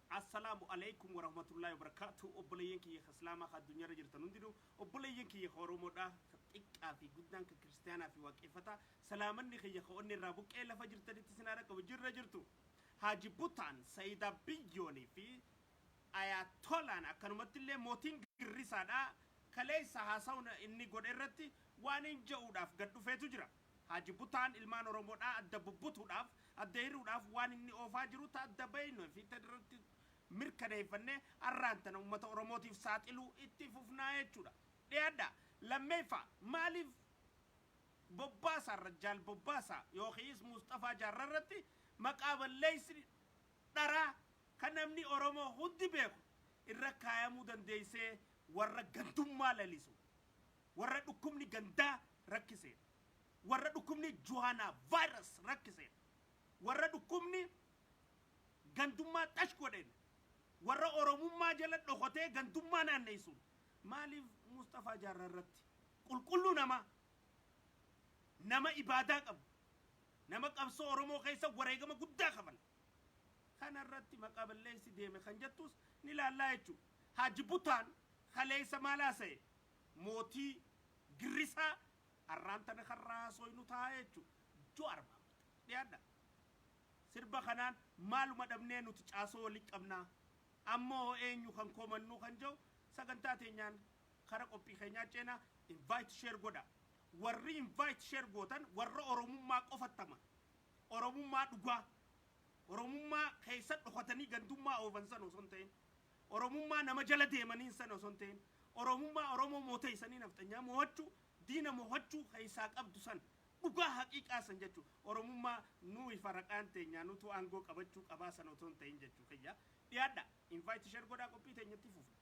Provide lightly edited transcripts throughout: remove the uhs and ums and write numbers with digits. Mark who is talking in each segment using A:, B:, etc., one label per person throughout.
A: Assalaamu alaikum warahmatullahi wabarakatuh. Obboleeyyan kiyya islaamaa ka addunyaarra jirtan hundinuu, obboleeyyan kiyya ka Oromoodha, ka xiqqaa fi guddaan, ka kiristaanaa fi waaqeffataa, salaamanni kiyya ka onni irraa buqqee lafa jirtanitti isin haa dhaqqabu. Jirra jirtu. Haaji Butaan Sayidaa Biyyoonii fi Ayatolaan, akkanumatti illee mootiin girrisaadha, kaleessa haasawna inni godhe irratti waan hin ja'uudhaaf gad dhufeetu jira. Haaji Butaan ilmaan Oromoodhaa adda bubbutuudhaaf, adda hiruudhaaf waan inni oofaa jiru ta adda bayne fi ta irratti mirkaneeffannee arraan tana ummata Oromootiif saaxiluu itti fufnaa jechuudha. Dhiyaadha. Lammeeffaa, maaliif Bobbaasaa Rajjaal Bobbaasaa yookiis Musxafaa Jaarraa irratti maqaa balleessi dharaa kan namni Oromoo hundi beeku irra kaayamuu dandeessee? Warra gandummaa lalisu, warra dhukkubni gandaa rakkiseen, warra dhukkubni Juhaanaa virus rakkiseen, warra dhukkubni gandummaa xash godheen, warra Oromummaa jala dhokotee gandummaa naanneessuun maaliif Musxafaa Jaarraa irratti, qulqulluu namaa, nama ibaadaa qabu, nama qabsoo Oromoo keessa wareegama guddaa kafale kana irratti maqaa balleessi deeme kan jettus ni laallaa jechuudha. Haaji Butaan kaleessa maal haasa'e? Mootii girrisaa arraan tana kan raasoynu ta'a jechuudha. Jawaar Mohaammed, dhiyaadha. Sirba kanaan maaluma dhabnee nuti caasoo walitti qabnaa? Ammoo eenyu kan komannuu kan jedhu sagantaa teenyaan kara qophii keenyaa ceenaa. Invite, share godha. Warri invite, share gootan warra Oromummaa qofattama. Oromummaa dhugaa. Oromummaa keessa dhokatanii gandummaa oofan sana osoo hin ta'in. Oromummaa nama jala deemaniin sana osoo hin ta'in. Oromummaa Oromoo mooteessanii nafxanyaa mo'achuu, diina mo'achuu keessaa qabdu san, dhugaa haqiiqaa san jechuudha. Oromummaa nuyi faraqaan teenyaa nutu aangoo qabachuu qabaa sana osoo hin ta'in jechuu kiyya. Dhiyaadha. Invite, share godhaa, qophii teenyatti fufna.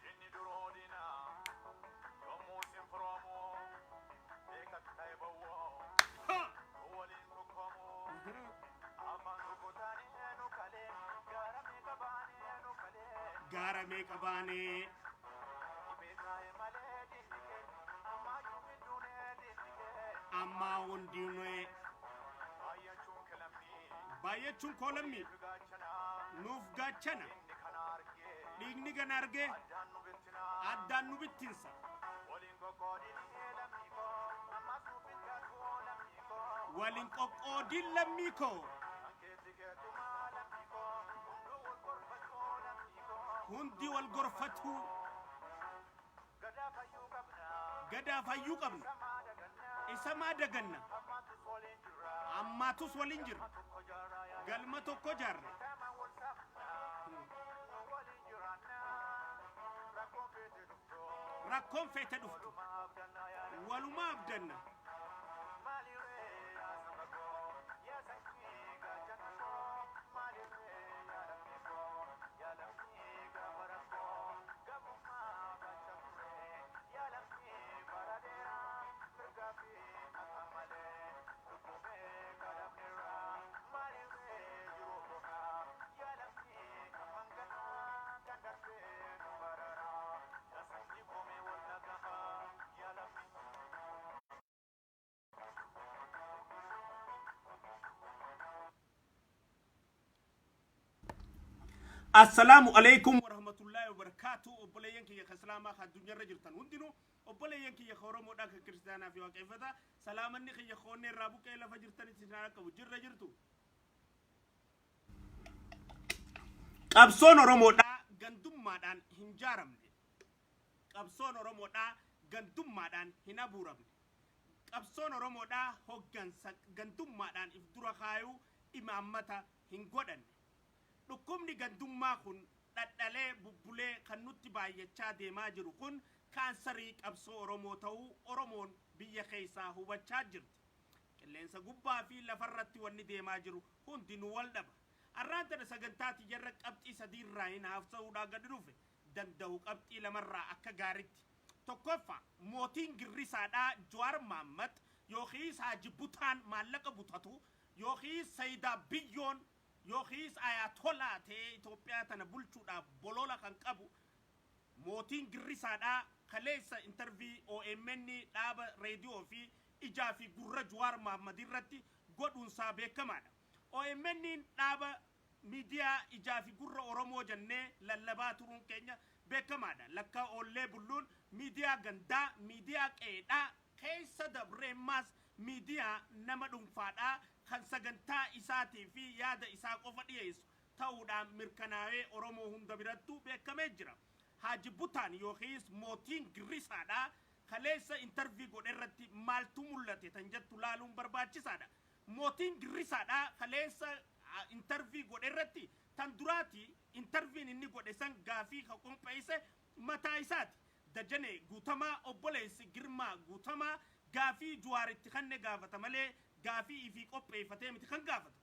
B: Inni duroo diina yommuu sin firoomu beekatti ta'e bowwoo waliin tokkoomu, afaan tokko taanee nu kalee, gaara meeqa baanee nu kalee,
A: Gaara meeqa baanee.
B: Dhibee taa'e malee diinni kee ammaayyuu midduunee diinni kee.
A: Ammaa hundiinee.
B: Baay'achuun kilammii.
A: Baay'achuun koo lammii.
B: Fi gaachanaa.
A: Nuuf gaachana.
B: Inni kana argee.
A: Dhiigni gana argee.
B: Addaan nu bittinaa.
A: Addaan nu bittinsa.
B: Waliin qoqqoodinee lammii.
A: Walin qoqqoodin lammii koo. Hundi wal gorfatuu. Gadaa fayyuu qabna. Isa maa daganna? Ammaatus waliin jirra. Galma tokko jaarra. Rakkoon feete dhuftu. Walumaa abdanna. Assalaamu alaikum warahmatullaahi wabarakaatu. Obboleeyyan kiyya ka islaamaa ka addunyaarra jirtan hundinuu, obboleeyyan kiyya ka Oromoodhaa, ka kiristaanaa fi waaqeffata, salaamanni kiyya ka onnee irraa buqqee lafa jirtanitti isin haa qabu. Jirra jirtu. Qabsoon Oromoodhaa gandummaadhaan hin jaaramne. Qabsoon Oromoodhaa gandummaadhaan hin abuuramne. Qabsoon Oromoodhaa hoggansa gandummaadhaan if dura kaayuu imaammata hin godhanne. Dhukkubni gandummaa kun dhadhalee bubbulee kan nutti baay'achaa deemaa jiru kun kaansarii qabsoo Oromoo ta'uu Oromoon biyya keessaa hubachaa jirti. Qilleensa gubbaa fi lafarratti wanni deemaa jiru hundinuu wal dhaba. Arraan tana sagantaa tiyyarra qabxii sadiirraa hin haasa'uudhaa gadi dhufe danda'u qabxii lamarraa akka gaaritti. Tokkoffaa, mootiin girrisaadhaa Jawaar Mahammad yookiis Haaji Butaan maallaqa butatu yookiis Sayidaa Biyyoon yookiis Ayatolaa ta'ee Itoophiyaa tana bulchuudhaaf bolola kan qabu mootiin girrisaadhaa kaleessa intervii OMN dhaaba reediyoo fi ijaa fi gurra Jawaar Mahammad irratti godhuunsaa beekamaadha. OMN dhaaba miidiyaa ijaa fi gurra Oromoo jennee lallabaa turuun keenya beekamaadha. Lakka oollee bulluun miidiyaa gandaa, miidiyaa qeedhaa keessa dabreemmaas miidiyaa nama dhuunfaadhaa kan sagantaa isaatii fi yaada isaa qofa dhiyeessu ta'uudhaan mirkanaa'ee Oromoo hunda birattuu beekamee jira. Haaji Butaan yookiis mootiin girrisaadhaa kaleessa intervii godhe irratti maaltu mul'ate tan jettu laaluun barbaachisaadha. Mootiin girrisaadhaa kaleessa intervii godhe irratti tan duraati interviin inni godhe san gaafii ka qopheesse mataa isaati. Dajane Guutamaa, obboleessi Girmaa Guutamaa, gaafii Juwaaritti kanne gaafata malee gaafii ifii qopheeffatee miti kan gaafatu.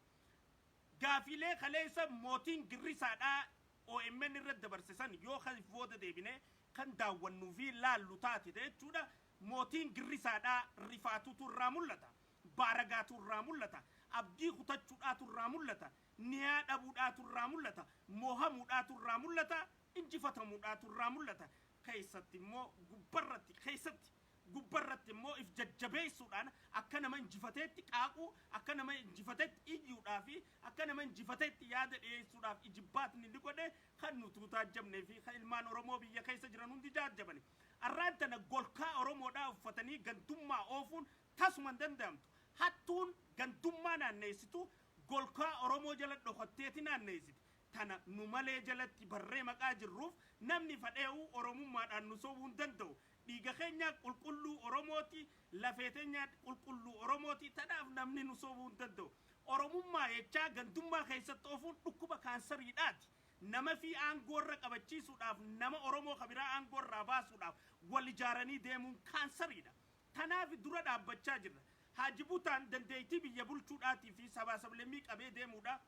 A: Gaafiilee kaleessa mootiin girrisaadhaa OMN irra dabarse san yoo kan booda deebine kan daawwannuu fi laallu taate jechuudha. Mootiin girrisaadhaa rifaatutu irraa mul'ata. Baaragaatu irraa mul'ata. Abdii kutachuudhaatu irraa mul'ata. Niyaa dhabuudhaatu irraa mul'ata. Moohamuudhaatu irraa mul'ata. Injifatamuudhaatu irraa mul'ata. Keessatti immoo gubbarratti keessatti gubbarratti immoo if jajjabeessuudhaan akka nama injifateetti qaaquu, akka nama injifateetti iyyuudhaa fi akka nama injifateetti yaada dhiyeessuudhaaf ijibbaatni ni godhe kan nuti taajjabnee fi kan ilmaan Oromoo biyya keessa jiran hundi taajjabani. Arraan tana golkaa Oromoodhaa uffatanii gandummaa oofuun tasuma hin danda'amtu. Hattuun gandummaa naanneessitu golkaa Oromoo jala dhokatteeti naanneessiti. Tana nu malee jalatti barree maqaa jirruuf namni fadhee'uu Oromummaadhaan nu sobuu hin danda'u. Dhiiga keenyaa qulqulluu Oromooti, lafee teenyaa qulqulluu Oromooti, tanaaf namni nu sobuu hin danda'u. Oromummaa jechaa gandummaa keessatti oofuun dhukkuba kaansariidhaati. Nama fi aangoo irra qabachiisuudhaaf nama Oromoo kabiraa aangoo irraa baasuudhaaf wal ijaaranii deemuun kaansariidha. Tanaaf dura dhaabbachaa jirra. Haaji Butaan dandeettii biyya bulchuudhaatii fi sabaa sablammii qabee deemuudha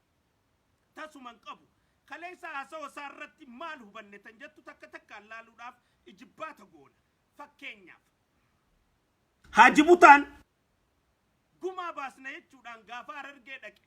A: tasuma hin qabu. Kaleessa haasawa isaa irratti maal hubanne tan jettu takka takkaan laaluudhaaf ijibbaata goona. Fakkeenyaaf, Haaji Butaan gumaa baasna jechuudhaan gaafa Harargee dhaqe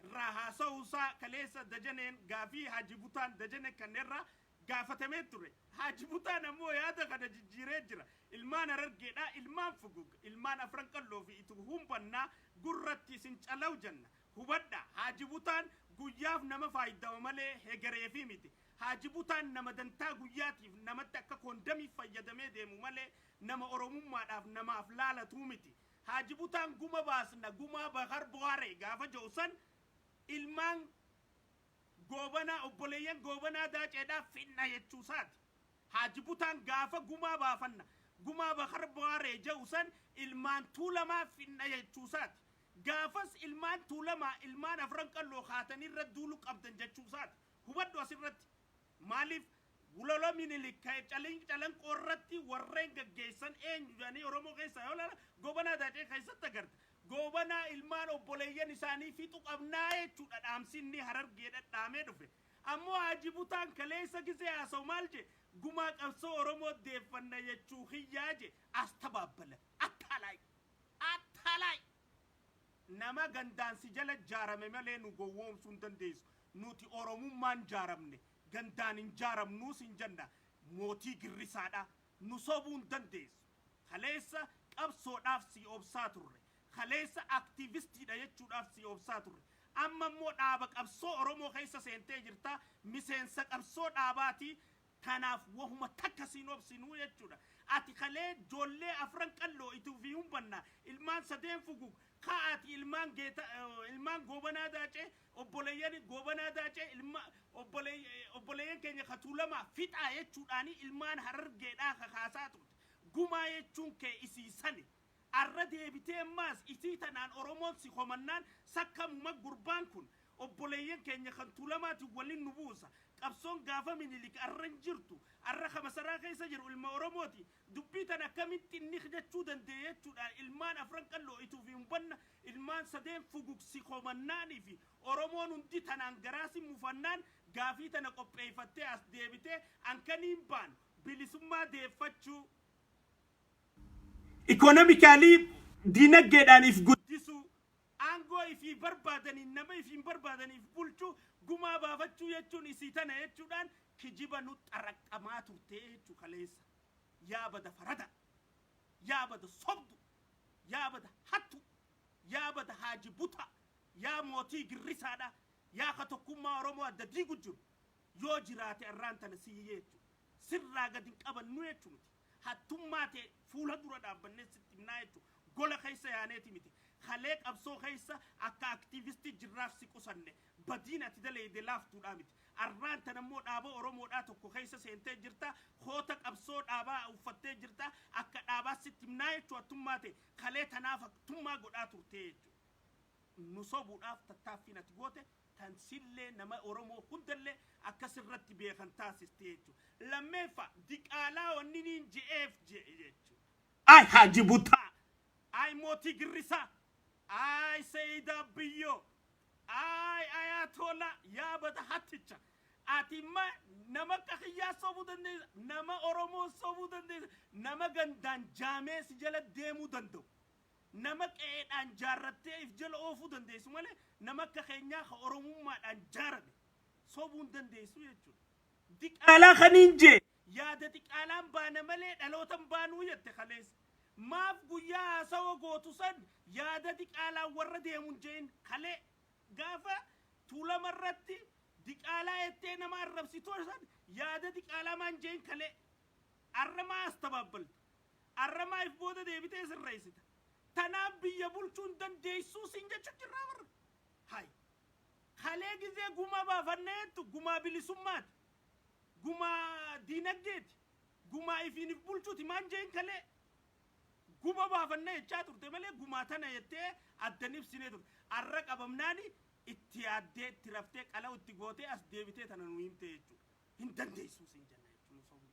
A: irraa haasa'uusaa kaleessa Dajaneen gaafii Haaji Butaan Dajane kanneerraa gaafatamee ture. Haaji Butaan ammoo yaada kana jijjiiree jira. Ilmaan Harargeedhaa, ilmaan Fugug, ilmaan Afran Qalloo fi Ituu humbannaa gurratti isin calaw jenna. Hubadha, Haaji Butaan guyyaaf nama faayidama malee hegereefi miti. Haaji Butaan nama dantaa guyyaatiif namatti akka koondamiif fayyadamee deemu malee nama Oromummaadhaaf namaaf laalatuu miti. Haaji Butaan guma baasna, gumaa Bakar Buwaare gaafa jedhu san, ilmaan Goobanaa, obboleeyyan Goobanaa Daaceedhaa finna jechuu isaati. Haaji Butaan gaafa gumaa baafanna, gumaa Bakar Buwaare jedhu san, ilmaan Tuulamaa finna jechuu isaati. Gaafas ilmaan Tuulamaa, ilmaan Afran Qalloo kaatanii irra duulu qabdan jechuu isaati. Hubadhu asirratti. Maaliif lola Minilik Calanqoo irratti warreen gaggeessan eenyu jedhanii Oromoo keessaa yoo ilaala, Goobanaa Daacee keessatti agarta. Goobanaa ilmaan obboleeyyan isaanii fixu qabnaa jechuudha dhaamsinni Harargee dhadhaamee dhufe. Ammoo Haaji Butaan kaleessa gisee haasa'u maal je? Gumaa qabsoo Oromoo deeffanna jechuu kiyyaa je, as tabaabbala. Attalaay! Attalaay! Nama gandaan si jala jaarame malee nu gowwoomsuu hin dandeessu. Nuti Oromummaan jaaramne, gandaan hin jaaramnuus hin jenna. Mootii girrisaadha. Nu sobuu hin dandeessu. Kaleessa qabsoodhaaf si obsaa turre. Kaleessa aktiivistiidha jechuudhaaf si obsaa turre. Amma immoo dhaaba qabsoo Oromoo keessa seentee jirta. Miseensa qabsoo dhaabaati. Tanaaf wahuma takka siin obsinuu jechuudha. Ati kalee ijoollee Afran Qalloo ituu fi humbanna, ilmaan sadeen fugug kaa'aati, ilmaan Geeta, ilmaan Goobanaa Daacee, obboleeyyan Goobanaa Daacee, ilma obboleeyyan keenya Katuulamaa fixaa jechuudhaani ilmaan Harargeedhaa kakaasaa turte. Gumaa jechuun kee isii sani. Arra deebitee ammaas isii tanaan Oromoon si komannaan, sakkamuma gurbaan kun obboleeyyan keenya kan Tuulamaatiin waliin nu buusa. Qabsoon gaafa Minilik arra hin jirtu. Arra ka masaraa keessa jiru ilma Oromooti. Dubbii tana akkamitti inni jechuu danda'e jechuudhaan ilmaan Afran Qalloo ituu fi humbanna, ilmaan sadeen fugugsi komannaanii fi Oromoon hundi tanaan garaasi mufannaan, gaafii tana qopheeffattee as deebitee ankaniin baanu bilisummaa deeffachuu, economically dinagdeedhaan if guddisuu, aangoo ifii barbaadaniin nama ifiin barbaadaniif bulchuu, gumaa baafachuu jechuun isii tana jechuudhaan kijiba nu xaraqqamaa turtee jechuu kaleessa. Yaa bada farada, yaa bada sobdu, yaa bada hattu, yaa bada Haaji Buta, yaa mootii girrisaadha, yaa ka tokkummaa Oromoo adda diigu jiru yoo jiraate arraan tana siyyee jechuudha. Sirraa gadi hin qabannu jechuu miti. Hattummaa ta'e fuula dura dhaabbannee sitti himnaa jechuudha. Gola keessa yaaneeti miti. Kalee qabsoo keessa akka aktiivistii jirraaf si qusanne, badiin ati daleeyde laaftuudhaa miti. Arraan tana immoo dhaaba Oromoodhaa tokko keessa seentee jirta. Koota qabsoo dhaabaa uffattee jirta. Akka dhaabaa sitti himnaa jechuu, hattummaa ta'e kalee tanaaf hattummaa godhaa turtee jechuudha. Nu sobuudhaaf tattaaffiin ati goote tan sillee nama Oromoo hundallee akkasirratti beekan taasiste jechuudha. Lammeeffa, diqaalaa wanni niin je'eef je'e jechuudha. Ay Haaji Butaa! Ay mootii girrisaa! Ay Seeyidaa Biyyoo! Ay Ayatollah! Yaa bada hatticha! Ati imma nama akka kiyyaa sobuu dandeessa, nama Oromoo sobuu dandeessa, nama gandaan jaamee si jala deemuu danda'u, nama qe'eedhaan jaarrattee if jala oofuu dandeessu malee, nama akka keenyaa ka Oromummaadhaan jaarame sobuu hin dandeessu jechuudha. Diqaalaa kaniin jee, yaada diqaalaan baana malee dhalootan baanuu jette kaleessa. Maaf guyyaa haasawa gootu san yaada diqaalaan warra deemu hin je'in kalee? Gaafa Tuulama irratti diqaalaa jettee nama arrabsitu san yaada diqaalaa maan je'in kalee? Arra maa as tabaabbalta? Arra maa if booda deebitee sirreessita? Tanaaf biyya bulchuu hin dandeessuu siin jechu jirraa warra. Hay. Kalee gizee gumaa baafannee jettu gumaa bilisummaati. Gumaa diinagdeeti. Gumaa ifiin if bulchuuti maan jeen kalee? Guma baafannee jechaa turte malee gumaa tana jettee addan ibsinee turte. Arra qabamnaani itti yaaddee, itti raftee, qala'u itti gootee as deebitee tana nu himte jechuudha. Hin dandeessuu siin jenna jechuun sobuu.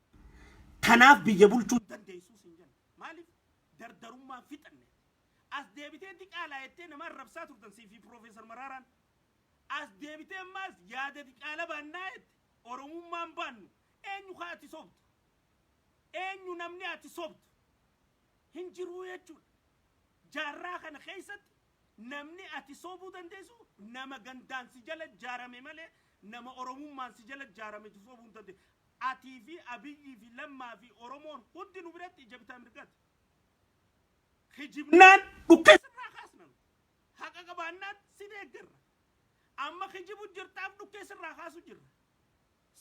A: Tanaaf biyya bulchuu hin dandeessuu siin jenna. Maaliif dardarummaan fixanne? As deebitee diqaalaa jettee nama arrabsaa turtan sii fi Piroofeesar Maraaraan. As deebitee ammaas yaada diqaala baannaa jette, Oromummaan baannu. Eenyu kaa ati sobdu? Eenyu namni ati sobdu? Hin jiruu jechuudha. Jaarraa kana keessatti namni ati sobuu dandeessu nama gandaan si jala jaarame malee, nama Oromummaan si jala jaarame sobuu hin dandeessu. Atii fi Abiyyii fi Lammaa fi Oromoon hundi nu biratti ija bitaa mirgaati. Kijibnaan dhukkee sirraa kaasna nuti. Haqa qabaannaan si deeggarra. Amma kijibu jirtaaf dhukkee sirraa kaasu jirra.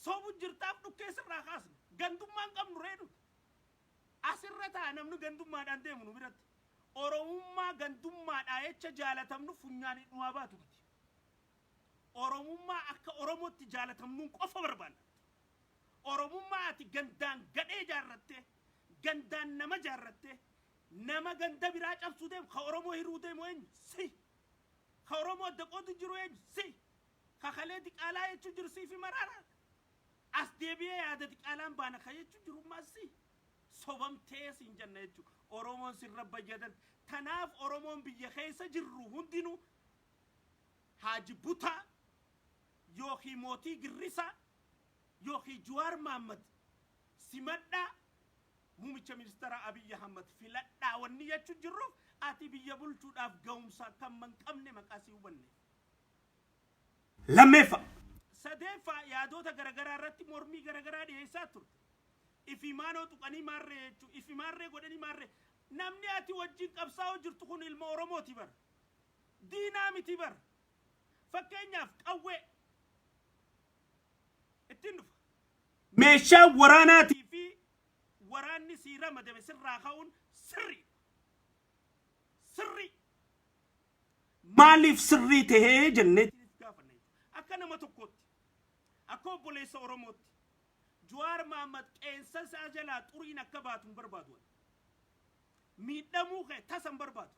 A: Sobu jirtaaf dhukkee sirraa kaasna. Gandummaan qabnu ree nuti. Asirra ta'a namni gandummaadhaan deemu nu biratti. Oromummaa gandummaadhaa jecha jaalatamnu funyaanii dhumaa baatu miti. Oromummaa akka Oromootti jaalatamnuun qofa barbaanna. Oromummaa ati gandaan gadhee jaarrattee, gandaan nama jaarrattee, nama ganda biraa cabsuu deemu, ka Oromoo hiruu deemu eenyu? Si. Ka Oromoo adda qoodu jiru eenyu? Si. Ka kalee diqaalaa jechuu jiru sii fi Maraaraadha. As deebi'ee yaada diqaalaan baana ka jechuu jiru ammaas si. Sobamtee siin jenna jechuudha. Oromoon sirra bayyadan. Tanaaf Oromoon biyya keessa jirru hundinuu Haaji Butaa yookiin Mootii Girrisaa yookiin Juwaar Maammad simadhaa, muumicha ministeera Abiyyi Ahmad filadhaa wanni jechuu jirruuf ati biyya bulchuudhaaf ga'umsa akka hin qabne maqaa si hubanneef. Lammeeffa. Sadeeffaa, yaadota garaagaraa irratti mormii garaagaraa dhiyeessaa turte. Ifi maanoo tuqanii maarree jechuu, ifi maarree godhanii maarree. Namni ati wajjin qabsaa'oo jirtu kun ilma Oromooti bara. Diinaa miti bara. Fakkeenyaaf qawwee. Ittiin dhufa. Meeshaan waraanaatii fi waraanni sii ramadame sirraa ka'uun sirrii. Sirrii. Maaliif sirrii tahee jennee gaafanna jechuudha. Akka nama tokkootti, akka obboleessa Oromootti, Jawaar Mahaammad qeensa isaa jalaa xuriin akka baatu hin barbaadu. Miidhamuu kee tasa hin barbaadu.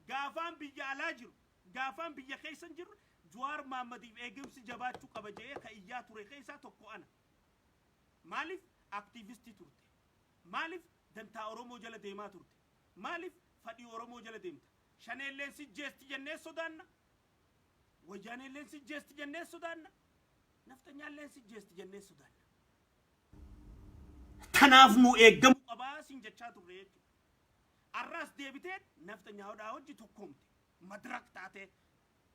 A: Gaafaan biyya alaa jiru, gaafaan biyya keessa hin jirru, Jawaar Mahaammadiif eegumsi jabaachuu qaba jedhee ka iyyaa ture keessaa tokko ana. Maaliif aktiivistii turte? Maaliif dantaa Oromoo jala deemaa turte? Maaliif fadhii Oromoo jala deemta? Shaneelleen si jeesti jennee sodaanna. Wayyaanelleen si jeesti jennee sodaanna. Naftanyaalleen si jeesti jennee sodaanna. Tanaaf nu eeggamuu qabaa siin jechaa turre jechuudha. Arraas deebitee naftanyaadhaa hojii tokkoomte. Madirak taatee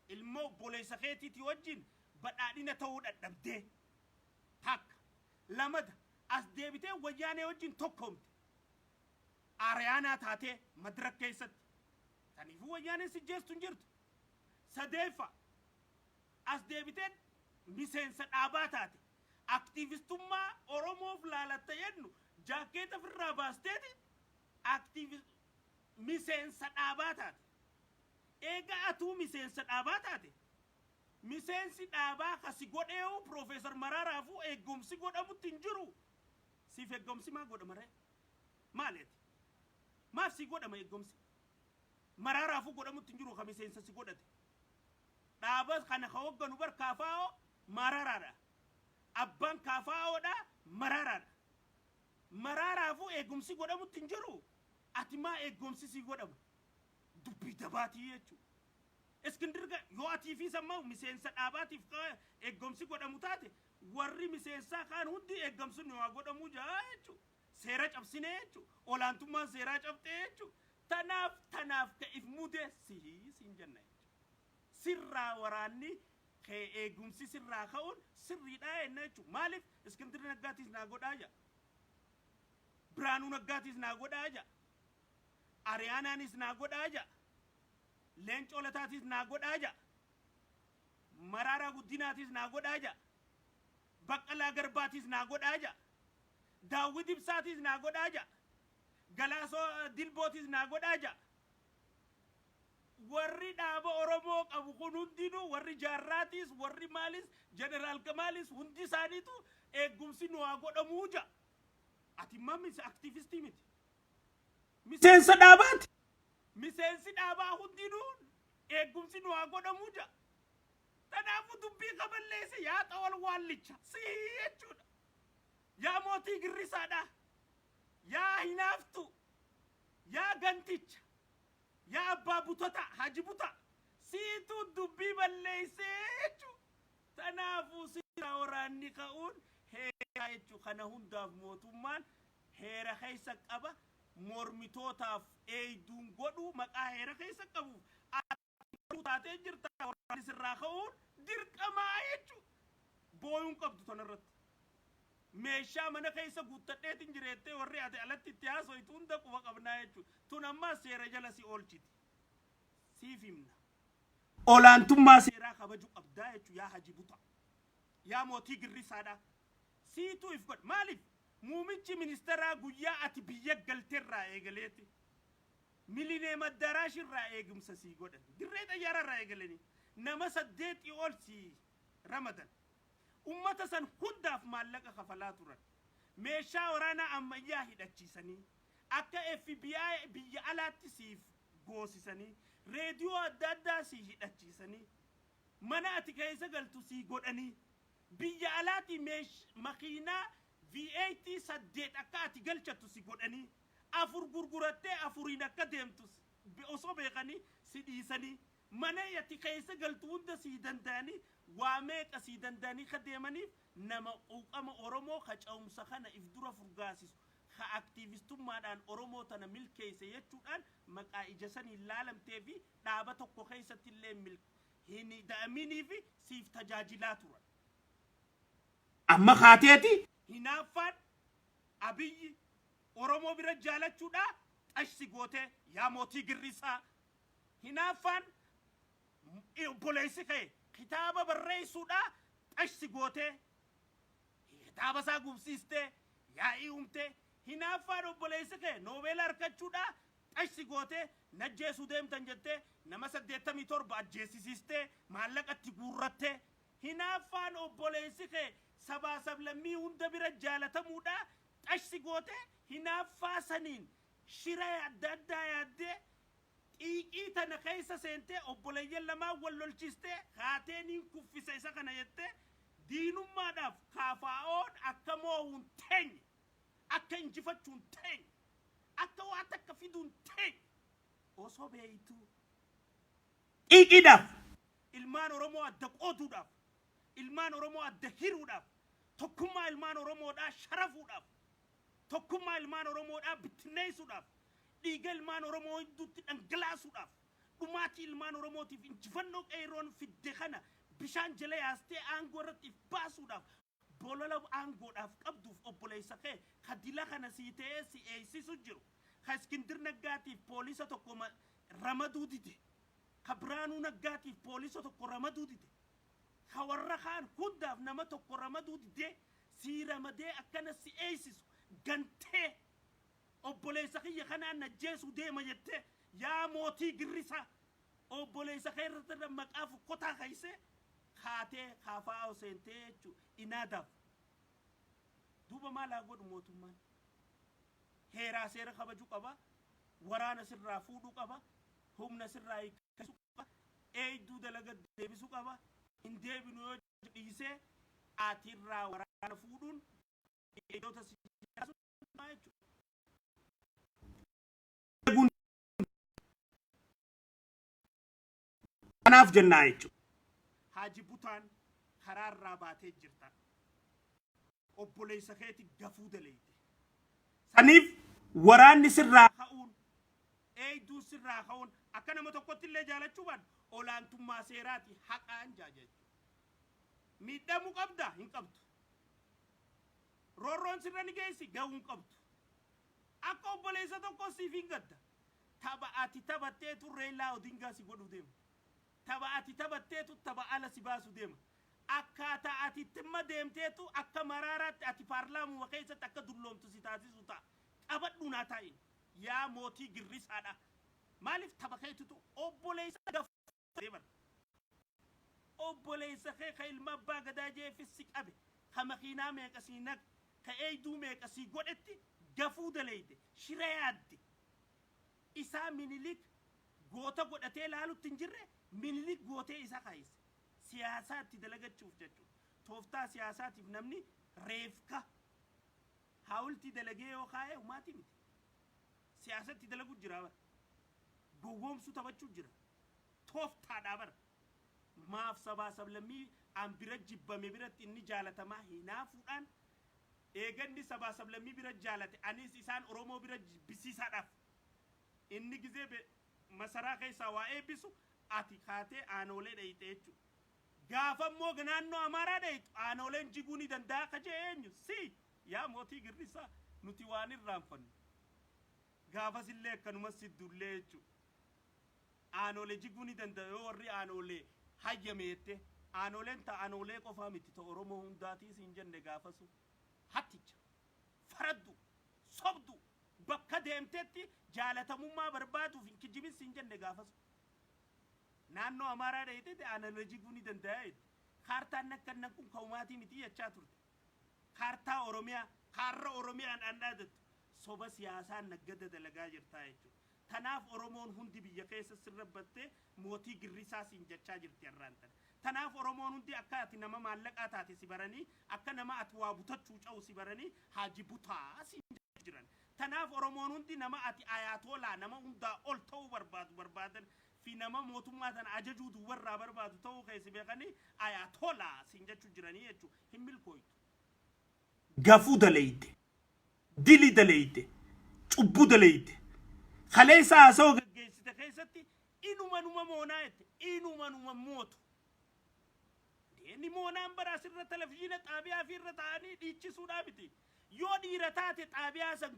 A: ilma obboleessa keetiitii wajjin badhaadhina ta'uu dadhabdee, takka lamada as deebitee Wayyaanee wajjin tokkoomte. Aariyaanaa taatee madirak keessatti. Kaniifuu Wayyaaneen si jeestu hin jirtu. Sadeeffa, as deebitee miseensa dhaabaa taate. Aktiivistummaa Oromoof laalatta jennu jaakkeeta ofirraa baasteeti aktiivis miseensa dhaabaa taate. Eega atuu miseensa dhaabaa taate, miseensi dhaabaa kasi godheewu Piroofeesar Maraaraafuu eegumsi godhamutti hin jiru. Siif eegumsi maa godhama ree? Maali ati? Maaf si godhama eegumsi? Maraaraafuu godhamutti hin jiru ka miseensa si godhate. Dhaaba kana ka hogganu bar Kaafaa'oo Maraaraadha. Abbaan Kaafaa'oodha Maraaraadha. Maraaraafuu eegumsi godhamutti hin jiru. Ati maa eegumsi si godhama? Dubbii dabaatii jechuudha. Iskindir yoo atii fi samma miseensa dhaabaatiif eegumsi godhamu taate, warri miseensaa kaan hundi eegumsi nu haa godhamuu jaa jechuudha. Seera cabsinee jechuudha. Olaantummaan seeraa cabxee jechuudha. Tanaaf ka if mudee sihii siin jenna jechuudha. Sirraa waraanni kee eegumsi sirraa ka'uun sirriidhaa jenna jechuudha. Maaliif Iskindir Naggaatiis naa godhaa jaa? Biraanuu Naggaatiis naa godhaa jaa? Ariyaanaanis naa godhaa jaa? Leencoo Lataatiis naa godhaa jaa? Maraaraa Guddinaatis naa godhaa jaa? Baqqalaa Garbaatiis naa godhaa jaa? Daawwit Ibsaatiis naa godhaa jaa? Galaasoo Dilbootis naa godhaa jaa? Warri dhaaba Oromoo qabu kun hundinuu, warri jaarraatiis, warri maalis, Jeneraal Kamaalis, hundi isaaniitu eegumsi nu haa godhamuu jaa. Ati immoo aktiivistii miti. Miseensa dhaabaati. Miseensi dhaabaa hundinuu eegumsi nu haa godhamuu jaa. Kanaafuu dubbii qaballeesse yaa xawal waallicha sii jechuudha. Yaa mootii girrisaadha. Yaa hinaaftu. Yaa ganticha. Yaa abbaa butota haji buta. Siitu dubbii balleessee jechuudha. Kanaafuu sirraa waraanni ka'uun heeraa jechuudha. Kana hundaaf mootummaan heera keessa qaba. Mormitootaaf eeyduun godhuu maqaa heera keessa qabuuf taatee jirta, waraanni sirraa ka'uun dirqamaa jechuudha. Booyuun qabdu tanarratti. Meeshaa mana keessa guuttadheetiin jireettee warri ati alatti itti haasoytu hunda quba qabnaa jechuudha. Tun ammaa seera jala si oolchiti. Siif himna. Olaantummaa seeraa kabaju qabdaa jechuudha, yaa haji buta. Yaa mootii girrisaadha. Siitu if godha. Maaliif? Muumichi ministeeraa guyyaa ati biyya galteerraa eegaleeti. Milineem Addaaraash irraa eegumsa sii godhan. Dirree xayyaaraa irraa eegalanii nama 8 ol sii ramadan. Ummata san hundaaf maallaqa kafalaa turan. Meeshaa waraanaa ammayyaa hidhachiisanii, akka FBI biyya alaatti siif goosisanii, reediyoo adda addaa sii hidhachiisanii, mana ati keessa galtu sii godhanii, biyya alaatii meesh makiinaa V8 8 akka ati galchattu si godhanii, 4 gurgurattee 4n akka deemtu osoo beekanii si dhiisanii, mana ati keessa galtu hunda sii danda'anii, waa meeqa sii danda'anii ka deemaniif nama quuqama Oromoo ka ce'umsa kana if dura furgaasisu, ka aktiivistummaadhaan Oromoo tana milkeesse jechuudhaan maqaa ija saniin laalamtee fi dhaaba tokko keessatti illee hin ida'aminiifi siif tajaajilaa turan. Amma kaateeti hinaaffaan Abiyyi Oromoo bira jaalachuudhaa xash si gootee yaa mootii girrisaa. Hinaaffaan obboleessi kee kitaaba barreessuudhaa xash si gootee kitaaba isaa gubsiistee yaa'ii uumtee. Hinaaffaan obboleessi kee noobeela argachuudhaa xash si gootee najjeesuu deemtan jettee nama 87 ajjeesisiistee maallaqa itti guurrattee. Hinaaffaan obboleessi kee sabaa sablammii hunda bira jaalatamuudhaa xash si gootee hinaaffaa saniin shira adda addaa yaaddee xiiqii tana keessa seentee obboleeyyan lamaan wal lolchistee kaatee niin kuffisa isa kana jettee diinummaadhaaf KFO'n akka moo'u hin teenye, akka injifachuu hin teenye, akka waa takka fiduu hin teenye osoo beeytuu xiiqiidhaaf ilmaan Oromoo adda qooduudhaaf, ilmaan Oromoo adda hiruudhaaf, tokkummaa ilmaan Oromoodhaa sharafuudhaaf, tokkummaa ilmaan Oromoodhaa bittinneessuudhaaf, dhiiga ilmaan Oromoo hedduutti dhangalaasuudhaaf, dhumaatii ilmaan Oromootiif injifannoo qeerroon fidde kana bishaan jala yaastee aangoo irratti if baasuudhaaf, bolola aangoodhaaf qabduuf obboleessa kee ka dila kana sii ta'ee si eeysisu jiru, ka Iskindir Naggaatiif poolisa tokko ramaduu dide, ka Biraanuu Naggaatiif poolisa tokko ramaduu dide, ka warra kaan hundaaf nama tokko ramaduu didee sii ramadee akkana si eeysisu gantee obboleessa kiyya kanaan najjeesuu deema jettee yaa mootii girrisaa obboleessa kee irratti maqaa fokkotaa keeyse kaatee kaafaa seentee jechuu inaadaaf. Duuba maal haa godhu mootummaan? Heeraa seera kabajuu qaba, waraana sirraa fuudhuu qaba, humna sirraa hiikkachuu qaba, eeyduu dalaga deebisuu qaba. Hin deebinu yoo dhiisee atirraa waraana fuudhuun eegdota si jechuudha. Kanaaf jennaa jechuudha. Haaji Butaan karaarraa baatee jirta. Obboleessa keeti gafuu daleeyte. Saniif waraanni sirraa ka'uun, eeyduun sirraa ka'uun, akka nama tokkotti illee jaalachuu baadhu olaantummaa seeraati, haqaan jaa jechuudha. Miidhamuu qabda hin qabdu. Roorroon sirra ni geessi gahuu hin qabdu. Akka obboleessa tokko siif hin gadda. Tapha ati taphatteetu Reelaa Odingaa si godhuu deema. Tapha ati taphatteetu tapha ala si baasu deema. Akkaataa ati ittimma deemteetu akka maraaraatti ati paarlaamuma keessatti akka dulloomtu si taasisu ta'a. Qabadhuu naa taa'in. Yaa mootii girrisaadha. Maaliif tapha keetitu obboleessa gaffatee bara. Obboleessa kee ka ilma abbaa gadaa jeefis si qabe, ka makiinaa meeqa sii naqe, ka eeyduu meeqa sii godhetti gafuu daleeyde, shira yaadde. Isaa Minilik goota godhatee laalutti hin jirre Minilik gootee isa kaayise. Siyaasaa itti dalagachuuf jechuudha. Tooftaa siyaasaatiif namni reefka haawultii dalagee yoo kaa'e humaatii miti. Siyaasa itti dalagu jira bara. Gowwoomsuu taphachuu jira. Tooftaadhaa bara. Maaf sabaa sablammii an bira jibbame biratti inni jaalatamaa hinaafuudhaan eeganni sabaa sablammii bira jaalate anis isaan Oromoo bira jibbisiisaadhaaf inni gizee masaraa keessaa waa eebbisu ati kaatee aanoolee dhayxe jechuudha. Gaafa immoo naannoo Amaaraa dhayxu aanooleen jiguu ni danda'a ka jee eenyu? Si yaa mootii girrisaa, nuti waan irraanfannu. Gaafas illee akkanumas si dullee jechuudha. Aanoolee jiguu ni danda'a yoo warri aanoolee hayyame jette. Aanooleen ta aanoolee qofaa miti, ta Oromoo hundaatii siin jenne gaafasu. Hatticha, faraddu, sobdu, Bakka deemtetti jaalatamummaa barbaaduuf hin kijibin siin jenne gaafas. Naannoo Amaaraa dhayite analoojii ni danda'a jette. Kaartaan akkannan kun ka'umaatii miti jechaa turte. Kaartaa Oromiyaa, kaarra Oromiyaan an dhaadattu soba siyaasaa naggada dalagaa jirtaa jechuudha. Tanaaf Oromoon hundi biyya keessa sirra battee mootii girrisaa siin jechaa jirti har'aan tana. Tanaaf Oromoon hundi akka ati nama maallaqaa taate si baranii, akka nama ati waa butachuu ca'u si baranii, haaji butaa siin jechaa jiran. Tanaaf Oromoon hundi nama ati ayaatolaa nama hundaa ol ta'uu barbaadu barbaadan fi nama mootummaa tana ajajuu duwwarraa barbaadu ta'uu keessi beekanii ayaatolaa siin jechuu jiranii jechuudha. Hin milkooytu. Gafuu daleyde, dili daleyde, cubbuu daleyde. Kaleessa haasawaa gaggeessite keessatti inuma numa moonaa jette, inuma numa mootu. Inni moonaan bara asirra televizyiina xaabiyaa fi irra taa'anii dhiichisuudhaa miti. Yoo dhiira taate xaabiyaa san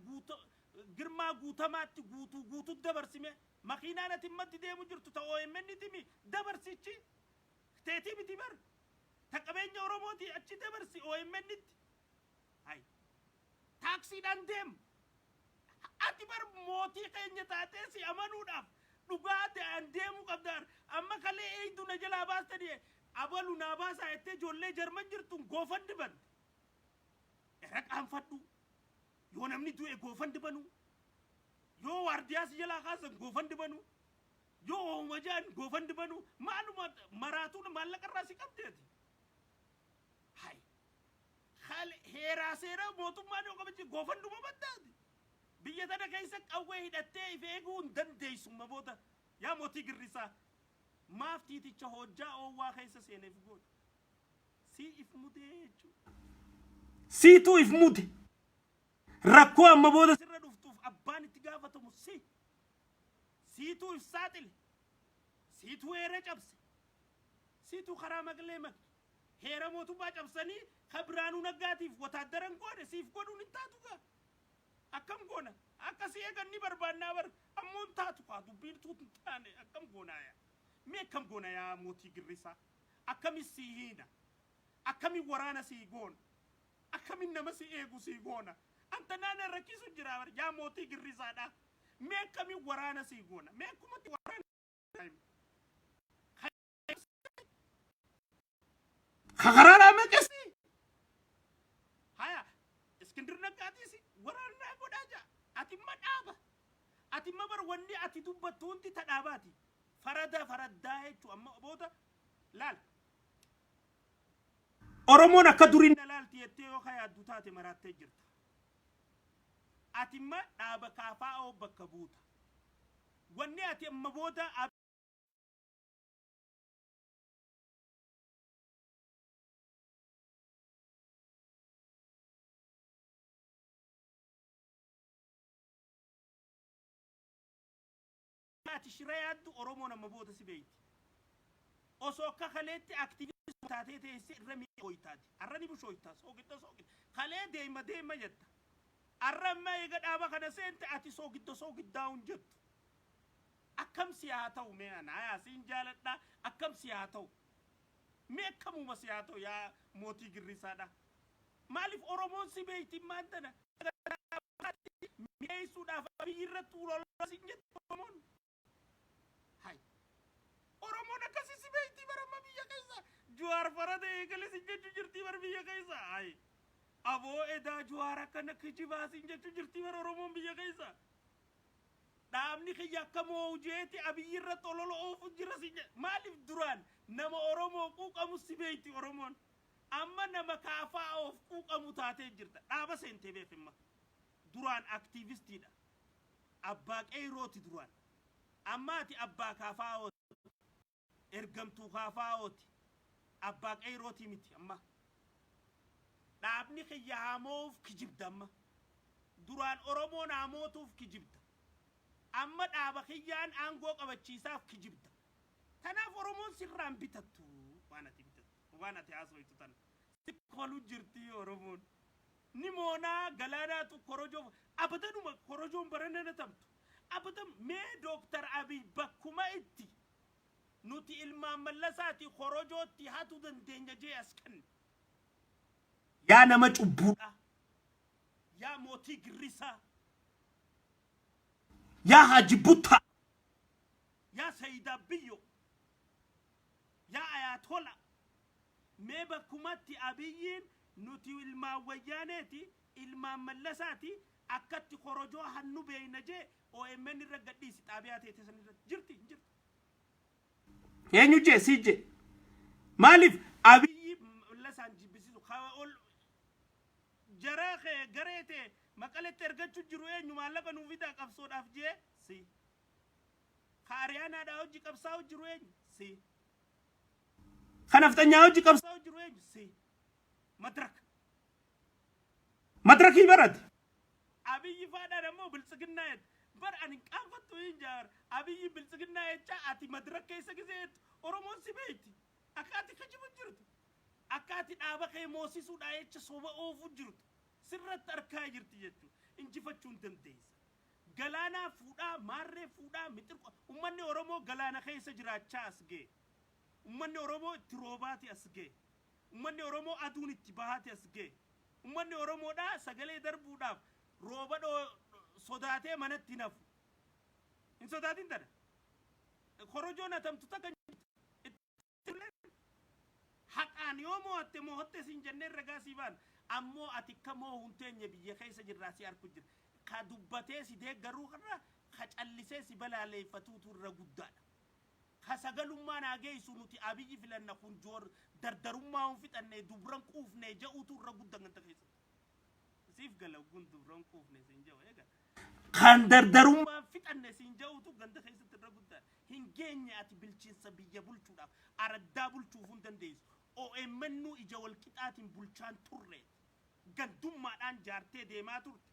A: Girmaa Guutamaatti guutuu guutuu dabarsime. Makiinaan ati matti deemu jirtu ta OMN timi dabarsichi teetii miti bar. Ta qabeenya Oromooti, achi dabarsi OMN tti. Hay. Taaksiidhaan deem. Ati bar mootii keenya taatee si amanuudhaaf dhugaa ta'an deemuu qabda. Amma kalee eeydu na jalaa baastanii, abalu naa baasaa jettee ijoollee Jarman jirtuun GoFund bante. Irra qaanfadhu. Yoo namni du'e GoFund banuu. Yoo waardiyaa si jalaa kaasan GoFund banuu. Yoo ooma ja'an GoFund banuu. Maaluma maraatuun maallaqa irraa si qabdeeti. Hay. Heeraa seera mootummaan yoo qabachi GoFunduma baddaati. Biyya tana keessa qawwee hidhattee if eeguu hin dandeessu booda. Yaa mootii girrisaa. Maaf tiiticha hojjaa oowwaa keessa seeneef goota? Sii if mudee jechuudha. Siituu if mude. Rakkoo amma booda sirra dhuftuuf abbaan itti gaafatamu si. Siituu if saaxile. Siituu heera cabse. Siituu karaa maqlee maqe. Heera mootummaa cabsanii ka Biraanuu Naggaatiif wataaddaran goone siif godhuun hin taatu gaa. Akkam goona? Akka si eegan ni barbaannaa bar, ammoo hin taatu kaa, dubbiin tuut hin taane. Akkam goonaa yaa? Mee akkam goona yaa mootii girrisaa? Akkamis sii hiina? Akkamin waraana sii goona? Akkamin nama si eegu sii goona? Anta naana rakkisu jira bar, yaa mootii girrisaadha. Mee akkamin waraana sii goona? Mee akkumatti waraana kakaraa maqesi haya Iskindir Naggaatiis waraannaa godhaa jaa. Ati imma dhaaba. Ati imma bar, wanni ati dubbattu hundi ta dhaabaati. Farada faraddaa jechuu amma booda laal. Oromoon akka durii na laalti jettee yoo ka yaaddu taate maraattee jirta. Ati imma dhaaba KFO bakka buuta. Wanni ati amma booda ati shira yaaddu Oromoon amma booda si beeyti. Osoo akka kaleetti aktiivistii taatee teessee irra mi'ooytaati. Arra ni bushooyta, soogidda soogidda. Kalee deema deema jetta. Arra amma eega dhaaba kana seente ati soogidda soogiddaa hin jettu. Akkam si haa ta'u mee ana yaa siin jaaladha, akkam si haa ta'u? Mee akkamuma si haa ta'u yaa mootii girrisaadha? Maaliif Oromoon si beeyti maan tana? Mi'eessuudhaaf Abiyyi irratti ulolaa siin jettu Oromoon. Hay. Oromoon akkasii si beektii bara amma biyya keessa. Juwaar farada eegale sin jechuu jirtii bara biyya keessa. Hay. Aboo edaa Juwaar akkana kijibaa sin jechuu jirtii bara Oromoon biyya keessa. Dhaabni kiyya akka moo'u jeeti Abiyyi irratti olola oofu jira sin jedhe. Maaliif duraan nama Oromoo quuqamu si beekti Oromoon. Amma nama kaafaa oof quuqamu taatee jirta. Dhaaba seentee beekimma. Duraan aktiivistiidha. Abbaa qeeyrooti duraan. Amma ati abbaa KFOti. Ergamtuu KFOti. Abbaa qeeyrootii miti amma. Dhaabni kiyya haa moo'uuf kijibda amma. Duraan Oromoon haa mootuuf kijibda. Amma dhaaba kiyyaan aangoo qabachiisaaf kijibda. Tanaaf Oromoon sirraan bitattu waan ati bitattu. Waan ati haasoytu tana. Si kofalu jirti Oromoon. Ni moonaa galaanaatu korojoo abadanuma korojoon barana na tamtu. Abadan mee Dooktar Abiy bakkuma itti nuti ilmaan Mallasaati korojootti hatu dandeenya jee as kenne. Yaa nama cubbuudha. Yaa mootii girrisaa. Yaa Haaji Buttaa. Yaa Sayidaa Biyyoo. Yaa Ayaatola. Mee bakkumatti Abiyyiin nuti ilmaan Wayyaaneeti, ilmaan Mallasaati, akkatti korojoo hannu beeyna jee OMN irra gadhiisi xaabiyaa teete san irratti. Jirti hin jirtu. Eenyu jee si jee. Maaliif Abiyyi Mallasaan jibbisiisu ol Jaraa kee garee tee maqaletti ergachu jiru eenyu maallaqa nuu fidaa qabsoodhaaf jee si. Ka Ariyaanaadhaa hojji qabsaa'u jiru eenyu si. Ka nafxanyaa hojji qabsaa'u jiru eenyu si. Madraka. Madrakii barate. Abiyyi faadhaan ammoo biltsiginnaa jette. Bar ani hin qaanfattu hin jaar. Abiyyi biltsiginnaa jechaa ati madrak keessa gisee jettu Oromoon si beekti. Akka ati kijibu jirtu. Akka ati dhaaba kee moosisuudhaa jecha soba oofu jirtu sirratti arkaa jirti jechuudha. Injifachuu hin dandeessa. Galaanaa fuudhaa, maarree fuudhaa, mixirqo. Ummanni Oromoo galaana keessa jiraachaa as ga'e. Ummanni Oromoo itti roobaati as ga'e. Ummanni Oromoo aduun itti bahaati as ga'e. Ummanni Oromoodhaa sagalee darbuudhaaf rooba dhoo sodaatee manatti hin hafu. Hin sodaatin tana. Korojoon hatamtu takka hin jirtu. Haqaan yoo moo'atte moo'atte siin jennee ragaa sii baana. Ammoo ati akka moo'u hin teenye biyya keessa jirraa si arku jira. Ka dubbatee si deeggaruu irra ka callisee si balaaleeffatuutu irra guddaadha. Ka sagalummaa naa geessu nuti Abiyyi filanna kun joor dardarummaa hin fixanne dubran quufne ja'uutu irra gudda ganda keessatti. Siif gala ogguun dubran quufne siin ja'u eega. Kan dardarummaan fixanne siin ja'uutu ganda keessatti irra guddaadha. Hin geenye ati bilchinsa biyya bulchuudhaaf araddaa bulchuufuu hin dandeessu. OMNuu ija wal qixaatiin bulchaan turreeti. Gandummaadhaan jaartee deemaa turte.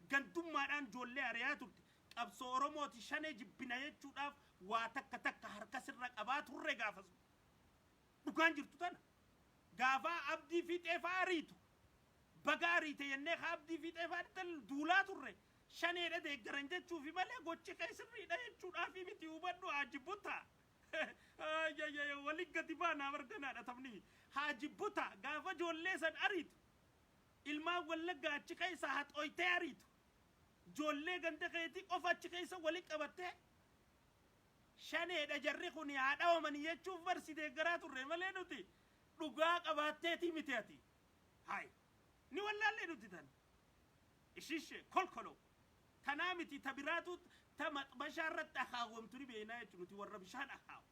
A: Gandummaadhaan ijoollee ari'aa turte. Qabsoo Oromooti shanee jibbina jechuudhaaf waa takka takka harka sirra qabaa turre gaafas. Dhugaan jirtu tana. Gaafaa Abdii Fiixee fa'aa ariitu. Baga ariite jennee ka Abdii Fiixee fa'aa duulaa turre. Shaneedha deeggaran jechuufi malee gochi kee sirriidha jechuudhaafi miti hubadhu Haaji Butaa. Wali gadi baanaa barganaadha taphni. Haaji Butaa gaafa ijoollee san ariitu. Ilmaan Wallaggaa achi keessa haxooytee ariitu. Ijoollee ganda keetii qofa achi keessa wali qabattee shaneedha jarri kun haa dhawamanii jechuuf bar si deeggaraa turre malee nuti dhugaa qabaatteetii miti ati. Hayi. Ni wallaallee nuti tan. Ishiishe kolkoloo. Tanaa miti ta biraatu ta maxbashaa irratti akaawwamtu ni beeknaa jechuudha nuti warra bishaan akaawu.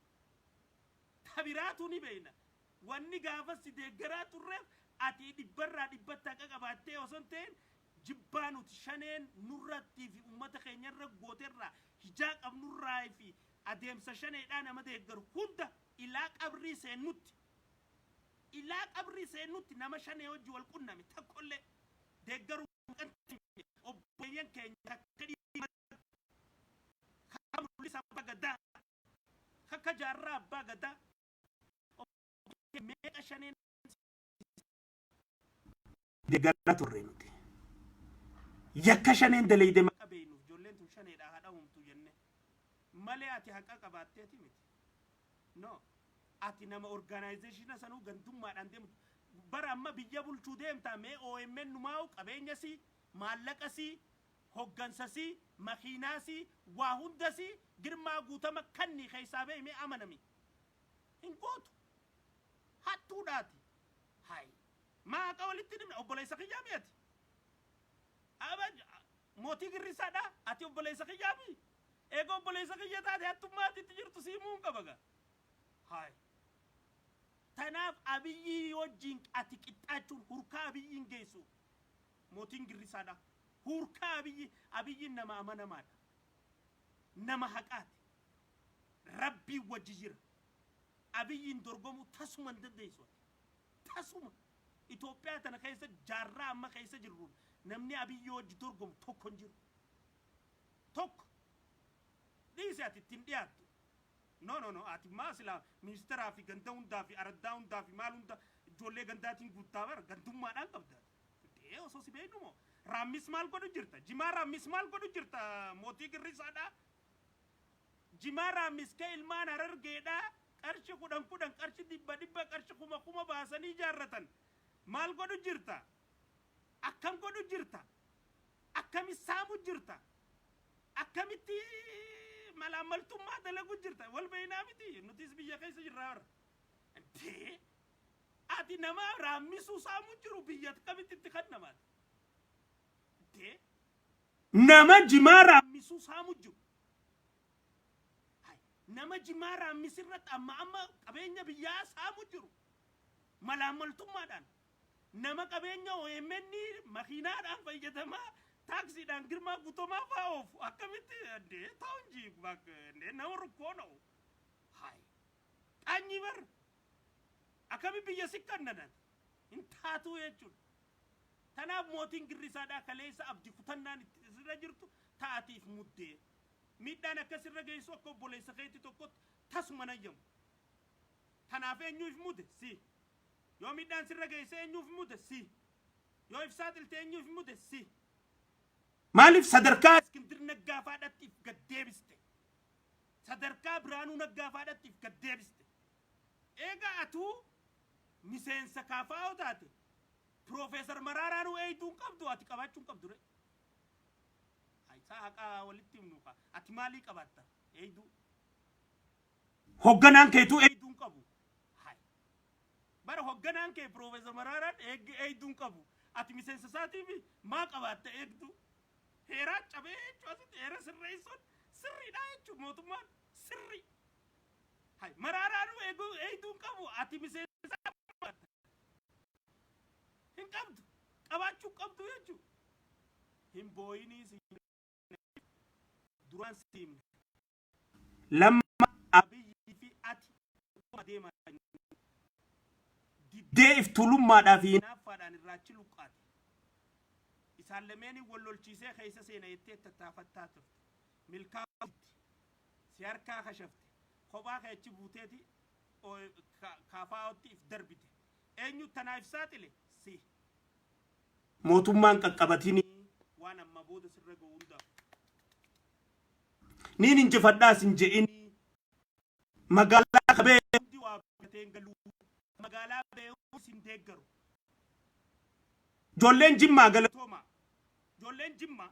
A: Ta biraatu ni beekna. Wanni gaafa si deeggaraa turreef ati dhibbarraa dhibbatti haqa qabaattee osoo hin ta'in jibbaa nuti shaneen nurrattii fi uummata keenyarra gooterraa hijaa qabnurraa fi adeemsa shaneedhaa nama deeggaru hunda ilaa qabrii seennutti ilaa qabrii seennutti nama shanee hojii wal qunname tokkollee deeggaruu obboleeyyan keenya takka dhiiga mul'isa abbaa gadaa akka jaarraa abbaa gadaa meeqa shaneen deeggaraa turre nuti. Yakka shaneen daleyde maqa beeynuuf ijoolleen tun shaneedha haa dhahumtu jenne malee ati haqa qabaatteeti miti. No. Ati nama organization sanuu gandummaadhaan deemtu. Bara amma biyya bulchuu deemtaa mee OMN numaa'u qabeenya sii, maallaqa sii, hoggansa sii, makiinaa sii, waa hunda sii Girmaa Guutama kanni keessaa bahi mee amanami. Hin gootu. Hattuudhaati. Hayi. Maa haqa walitti dhimna obboleessa kiyyaa mi ati? Aba mootii girrisaadha ati obboleessa kiyyaa mi? Eega obboleessa kiyya taate hattummaa ati itti jirtu sii himuu hin qaba gaa. Hayi. Tanaaf Abiyyii wajjin ati qixxaachuun hurkaa Abiyyiin geessu mootiin girrisaadha. Hurkaa Abiyyi Abiyyiin nama amanamaadha. Nama haqaati. Rabbiin wajji jira. Abiyyiin dorgomuu tasuma hin dandeessu ati. Tasuma. Itoophiyaa tana keessa jaarraa amma keessa jirruun namni Abiyyii wajji dorgomu tokko hin jiru. Tokko. Dhiisi ati ittiin dhiyaattu. No no no ati maa silaa ministeeraa fi ganda hundaa fi araddaa hundaa fi maal hunda ijoollee gandaatiin guuttaa bara gandummaadhaan qabda ati. Dee osoo si beeknu moo raammis maal godhu jirta? Jimaa raammis maal godhu jirta? Mootii girrisaadhaa? Jimaa raammis kee ilmaan Harargeedhaa qarshi kudhan kudhan qarshi dhibba dhibba qarshi kuma kuma baasanii ijaarratan maal godhu jirta? Akkam godhu jirta? Akkami saamu jirta? Akkamitti malaammaltummaa dalagu jirta? Wal beeynaa miti, nutis biyya keessa jirraa warra. Intee ati nama raammisuu saamu jiru biyya akkamitti itti kannamaati? Intee nama jimaa raammisuu saamu jiru. Nama jimaa raammisirratti amma amma qabeenya biyyaa saamu jiru. Malaammaltummaadhaan. Nama qabeenya OMN makiinaadhaan fayyadamaa, taaksiidhaan Girmaa Guutamaa fa'aa oofu akkamitti indee ta'u inji bakka indee nama rukkoo na'u. Hai. Qaanyii bar akkami biyya si kannanati hin taatu jechuudha. Tanaaf mootiin girrisaadhaa kaleessa abdii kutannaan itti sirra jirtu ta'atiif muddee. Miidhaan akka sirra geessu akka obboleessa keetti tokkotti tasuma nayyamu. Tanaaf eenyuuf mude si. Yoo miidhaan sirra geesse eenyuuf mude si. Yoo if saaxilte eenyuuf mude si. Maaliif sadarkaa Iskindir Naggaa faadhatti if gad deebiste? Sadarkaa Biraanuu Naggaa faadhatti if gad deebiste. Eega atuu miseensa KFO taate, Piroofeesar Maraaraanuu eeytuu hin qabdu, ati qabaachuu hin qabdu re. Isaa haqaa walitti himnu kaa. Ati maalii qabaatta eeyduu? Hogganaan keetuu eeyduu hin qabu. Hai. Bara hogganaan kee Piroofeesar Maraaraan eeyduu hin qabu. Ati miseensa isaatiif maa qabaatta eegduu? Heeraa cabee jechuun asitti heera sirreessuun sirriidha jechuun mootummaan sirrii. Hai. Maraaraanuu eegduu hin qabu. Ati miseensa isaa qabaatta. Hin qabdu. Qabaachuu qabdu jechuudha. Hin booyinii si duraan si himne. Lamma Abiyyii fi ati deemaa diddee if tuulummaadhaa fi hinaaffaadhaan irraachi luqqaate. Isaan lameeniin wal lolchiisee keessa seena jettee tattaafattaa turte. Milkaa'utti si harkaa kashafte. Kophaa kee achi buuteeti KFOtti if darbite. Eenyu tanaaf saaxile? Si. Mootummaan qaqqabatinii waan amma booda sirra ga'u hundaaf. Niin injifadhaas hin je'inii. Magaalaa kabee hundi waa bitatee hin galuu. Magaalaa beeku sin deeggaru. Ijoolleen Jimmaa galatooma. Ijoolleen Jimmaa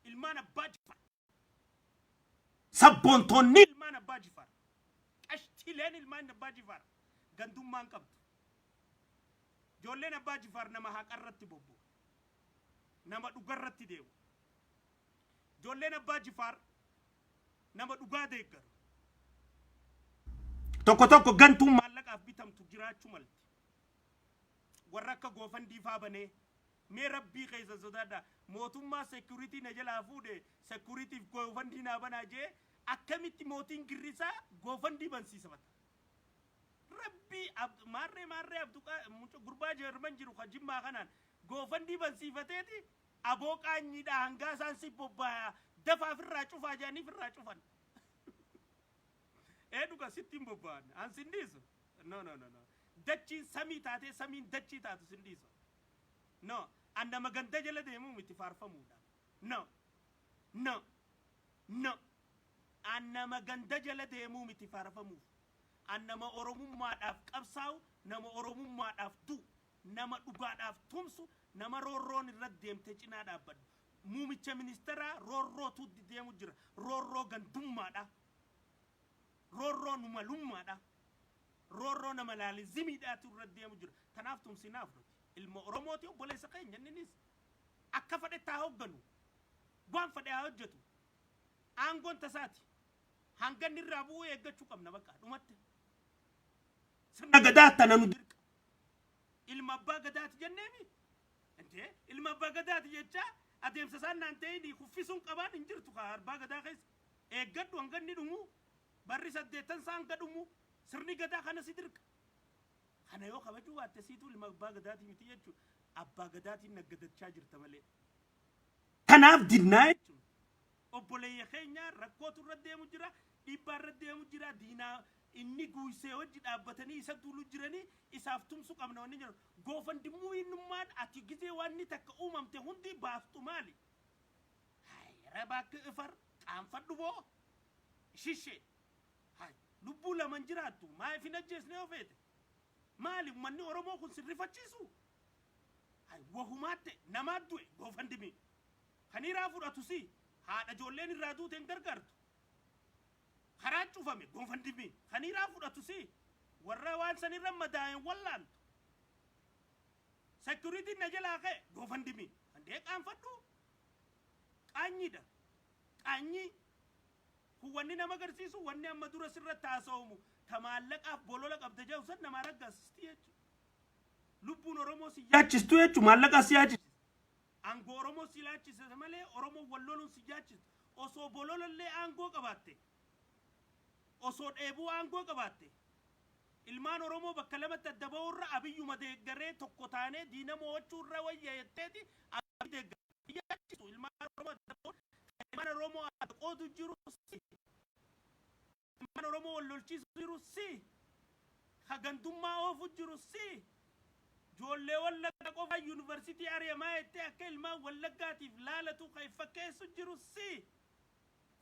A: ilmaan Abbaa Jifaar. Sabboontoonni ilmaan Abbaa Jifaar. Qashtiileen ilmaan Abbaa Jifaar gandummaan qabdu. Ijoolleen Abbaa Jifaar nama haqarratti bobbu. Nama dhugarratti deemu. Ijoolleen Abbaa Jifaar nama dhugaa deeggaru. Tokko tokko gantuun maallaqaaf bitamtu jiraachuu malti. Warra akka GoFundMe faa banee, mee rabbii keessa sodaadha, mootummaa security na jalaa fuudhe, securityf GoFundMe naa banaa jee, akkamitti mootiin girrisaa GoFundMe bansiisafata? Rabbii maarree maarree abduqaa gurbaa Jeerman jiru ka Jimmaa kanaan GoFundMe bansiifateeti, aboo qaanyiidha, hangaa isaan si bobbaa dafaa firraa cufaa jedhanii firraa cufan. Ee, dhuga sitti hin bobba'an, an sin dhiisu. No, no, no, no, dachiin samii taatee samiin dachii taatu sin dhiisu. No, an nama ganda jala deemuu miti faarfamuudhaaf. No, no, no, an nama ganda jala deemuu miti faarfamuuf. An nama Oromummaadhaaf qabsaa'u, nama Oromummaadhaaf du'u, nama dhugaadhaaf tumsu, nama roorroon irratti deemte cinaa dhaabbadhu. Muumicha ministeeraa roorrootu deemu jira, roorroo gandummaadha, roorroo numalummaadha, roorroo nama laalizimiidhaatu irra deemu jira. Tanaaf tumsinaaf nuti ilma Oromooti, obboleessa keenya. Inninis akka fedhetti haa hoogganu, waan fedhe haa hojjetu, aangoon tasaati. Hanga inni irraa bu'uu eeggachuu qabna. Bakka dhumatti sirna gadaa tana nu dirqa. Ilma abbaa gadaati jenneemi. Intee ilma abbaa gadaati jecha adeemsa isaan naan ta'in kuffisuun qabaan hin jirtu. Kaa abbaa gadaa keessa eeggadhu hanga inni dhumu, barri 80 isaa hanga dhumu sirni gadaa kana si dirqa. Kana yoo kabajuu baatte siituu ilma abbaa gadaatii miti jechuudha. Abbaa gadaatiin naggadachaa jirta malee. Kanaaf dinnaa jechuudha. Obboleeyya keenya rakkootu irra deemu jira, dhiibbaa irra deemu jira, diinaa inni guuysee hojii dhaabbatanii isa duulu jiranii, isaaf tumsu qabna wanni jiru. GoFundMe-nummaan ati gizee waan takka uumamte hundi baaftu maali? Raba ifar qaanfadhu boo shishee. Hay, lubbuu laman jiraattu maa ifin ajjeesne yoo feete? Maali uummanni Oromoo kun sirrifachiisu? Hay, wahumaatte namaa du'e GoFundMe. Kaniiraa fudhatu si. Haadha ijoolleen irraa duute hin gargaartu. Karaan cufame GoFundMe. Kaniiraa fudhatu si. Warra waan sanirra madaa'en wallaantu. Securityn na jalaa ka'e GoFundMe. Handee qaanfadhu. Qaanyiidha. Qaanyii. Kun wanni nama agarsiisu, wanni amma dura sirratti haasa'amu ta maallaqaaf bolola qabda jedhu san namaa raggaasisti jechuudha. Lubbuun Oromoo si yaachistu jechuudha, maallaqaas si yaachisa. Aangoo Oromoo si laachisa malee Oromoo wal loluun si yaachistu. Osoo bololallee aangoo qabaatte, osoo dheebuu aangoo qabaatte, ilmaan Oromoo bakka lamatti adda ba'uurra Abiyyuma deeggaree tokko taanee diina mo'achuurra wayya jetteeti Abiy deeggaree yaachisu. Ilmaan Oromoo adda ba'uun, ilmaan Oromoo adda qoodu jiru si. Ilmaan Oromoo wal lolchiisu jiru si. Ka gandummaa oofu jiru si. Ijoollee Wallaggaa qofa yuunivarsiitii ari'amaa jettee akka ilmaan Wallaggaatiif laalatu kan fakkeessu jiru si.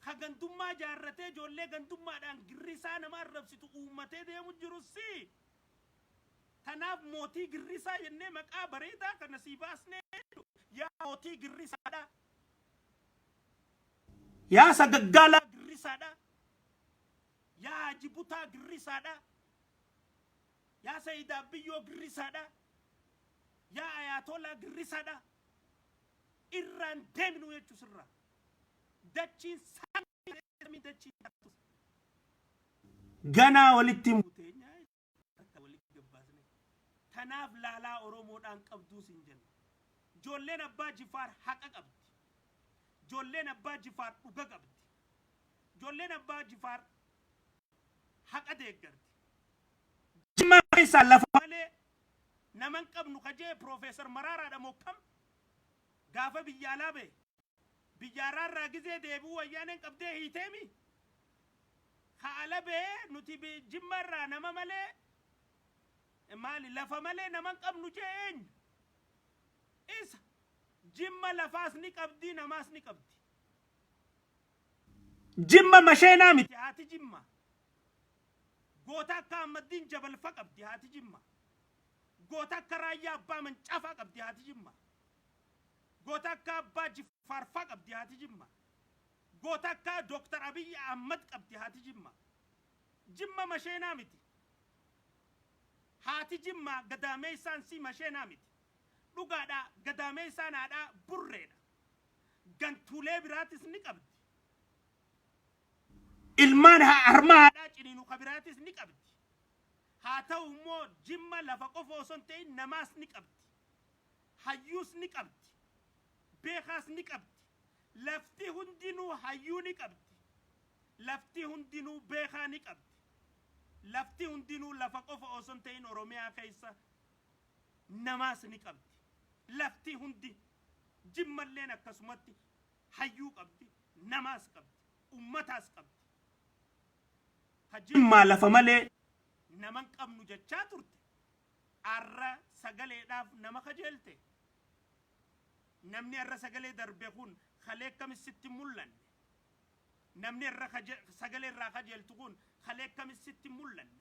A: Ka gandummaa jaarratee ijoollee gandummaadhaan girrisaa nama arrabsitu uummatee deemu jiru si. Tanaaf mootii girrisaa jennee maqaa bareedaa kana sii baasnee, yaa mootii girrisaadha. Yaa sagaggaalaa girrisaadha. Yaa Haji Butaa girrisaadha. Yaa Sayidaa Biyyoo girrisaadha. Yaa Ayaatolaa girrisaadha. Irraan deemnu jechuu sirraa. Dachiin samii dachii taatu. Ganaa walitti muteenya harka walitti gabbaasne. Tanaaf laalaa Oromoodhaan qabduus hin jenna. Ijoolleen Abbaa Jifaar haqa qabdi. Ijoolleen Abbaa Jifaar dhuga qabdi. Ijoolleen Abbaa Jifaar haqa deeggarti. Jimma keessaa lafa malee nama hin qabnu kajee Piroofeesar Maraaraadha moo kam gaafa biyya alaa ba'e, biyya araarraa gizee deebi'uu Wayyaaneen qabdee hiiteemi. Ka ala ba'ee nuti Jimma irraa nama malee, maali, lafa malee nama hin qabnu jee eenyu? Isa. Jimma lafaas ni qabdi, namaas ni qabdi. Jimma masheenaa miti haati Jimma. Goota akka Ahmaddiin Jabalfa qabdi haati Jimma. Goota akka Raayyaa Abbaa Mancaafaa qabdi haati Jimma. Goota akka Abbaa Jifaarfaa qabdi haati Jimma. Goota akka Dooktar Abiyyi Ahmad qabdi haati Jimma. Jimma masheenaa miti. Haati Jimmaa gadaameessaan si masheenaa miti. Dhugaadha, gadaameessaan haadhaa burreedha. Gantuulee biraatis ni qabdi. Ilmaan harma haadhaa ciniinu ka biraatis ni qabdi. Haa ta'u immoo Jimma lafa qofa osoo hin ta'in namaas ni qabdi. Hayyuus ni qabdi. Beekaas ni qabdi. Lafti hundinuu hayyuu ni qabdi. Lafti hundinuu beekaa ni qabdi. Lafti hundinuu lafa qofa osoo hin ta'in Oromiyaa keessa namaas ni qabdi. Lafti hundi Jimmalleen akkasumatti hayyuu qabdi, namaas qabdi, ummataas qabdi. Ka Jimmaa lafa malee nama hin qabnu jechaa turte, arra sagaleedhaaf nama kajeelte. Namni arra sagalee darbe kun kalee akkamis sitti hin mul'anne? Namni irra sagalee irraa kajeeltu kun kalee akkamis sitti hin mul'anne?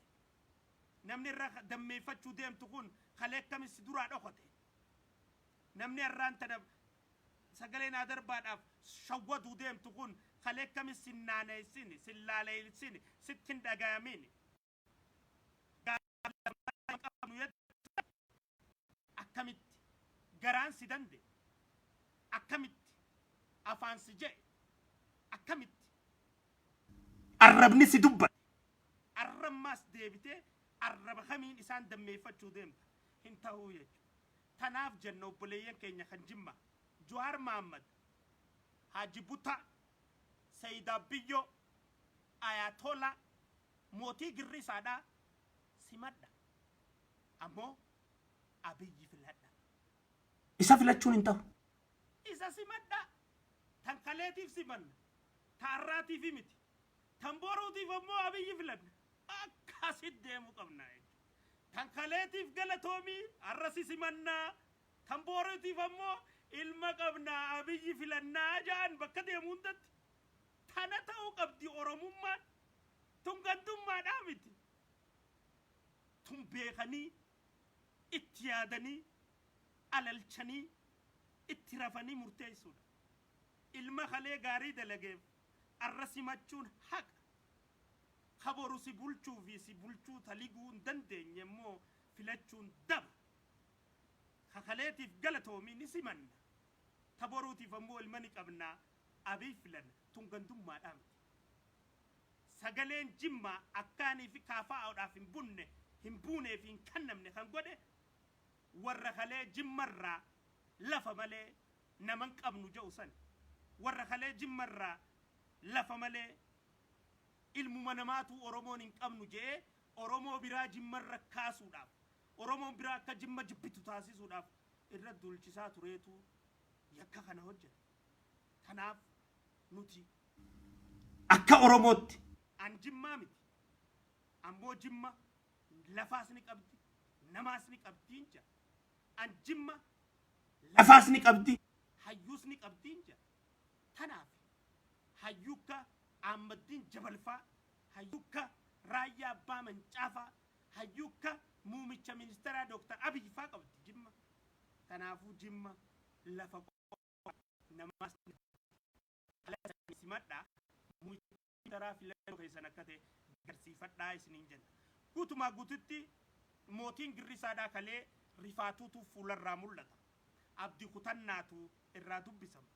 A: Namni irra dammeeffachuu deemtu kun kalee akkamis si duraa dhokote? Namni har'aan tana sagalee naa darbaadhaaf shawwaduu deemtu kun kalee akkamis sin naaneessin, sin laaleessin, sitti hin dhagayamin? Qabnu akkamitti garaan si danda'e? Akkamitti afaan si je'e? Akkamitti arrabni si dubbate? Arrabmaas deebitee arraba kamiin isaan dammeeffachuu deemta? Hin ta'uu jechuudha. Tanaaf jenna, obboleeyyan keenya kan Jimma, Jawaar Mahammad, Haaji Butaa, Sayidaa Biyyoo, Ayatolaa, mootii girrisaadhaa simadha. Ammoo Abiyyi filadha. Isa filachuun hin ta'u. Isa simadha. Tan kaleetiif simanna. Ta har'aatiif miti. Tan boruutiif ammoo Abiyyi filanna. Akkasit deemuu qabna jechuudha. Tan kaleetiif galatoomii, har'a si simannaa. Tan boruutiif ammoo ilma qabnaa, Abiyyi filannaa ja'an bakka deemu hundatti. Tana ta'uu qabdi Oromummaan. Tun gandummaadhaa miti. Tun beekanii, itti yaadanii, alalchanii, itti rafanii murteessuudha. Ilma kalee gaarii dalageef arra simachuun haqa. Ka boru si bulchuu fi si bulchuu taliguu hin dandeenye immoo filachuun daba. Ka kaleetiif galatoomii ni simanna. Ta boruutiif ammoo ilma ni qabnaa Abiy filanna. Tun gandummaadhaa miti. Sagaleen Jimmaa akkaanii fi KFOdhaaf hin bunne, hin buunee fi hin kannamne kan godhe warra kalee Jimmarraa lafa malee nama hin qabnu jedhu sani. Warra kalee Jimmarraa lafa malee ilmuma namaatuu Oromoon hin qabnu je'ee Oromoo biraa Jimmarra kaasuudhaaf, Oromoon biraa akka Jimma jibbitu taasisuudhaaf irra duulchisaa tureetu yakka kana hojjete. Kanaaf nuti akka Oromootti an Jimmaa miti ammoo Jimma lafaas ni qabdi namaas ni qabdiin jedha. An Jimma lafaas ni qabdi hayyuus ni qabdiin jedha. Tanaaf hayyuukka Ahmaddiin Jabalfaa, hayyuukka Raayyaa Abbaa Mancaafaa, hayyuukka muumicha ministeeraa Dooktar Abiy faa qabdi Jimma. Kanaafuu Jimma lafa qofa namaas ni haala sanii simadhaa muumicha ministeeraa filannoo keessan akka ta'e garsiifadhaa isiniin jenna. Guutumaa guututti mootiin girrisaadhaa kalee rifaatuutu fuularraa mul'ata. Abdi kutannaatu irraa dubbisama.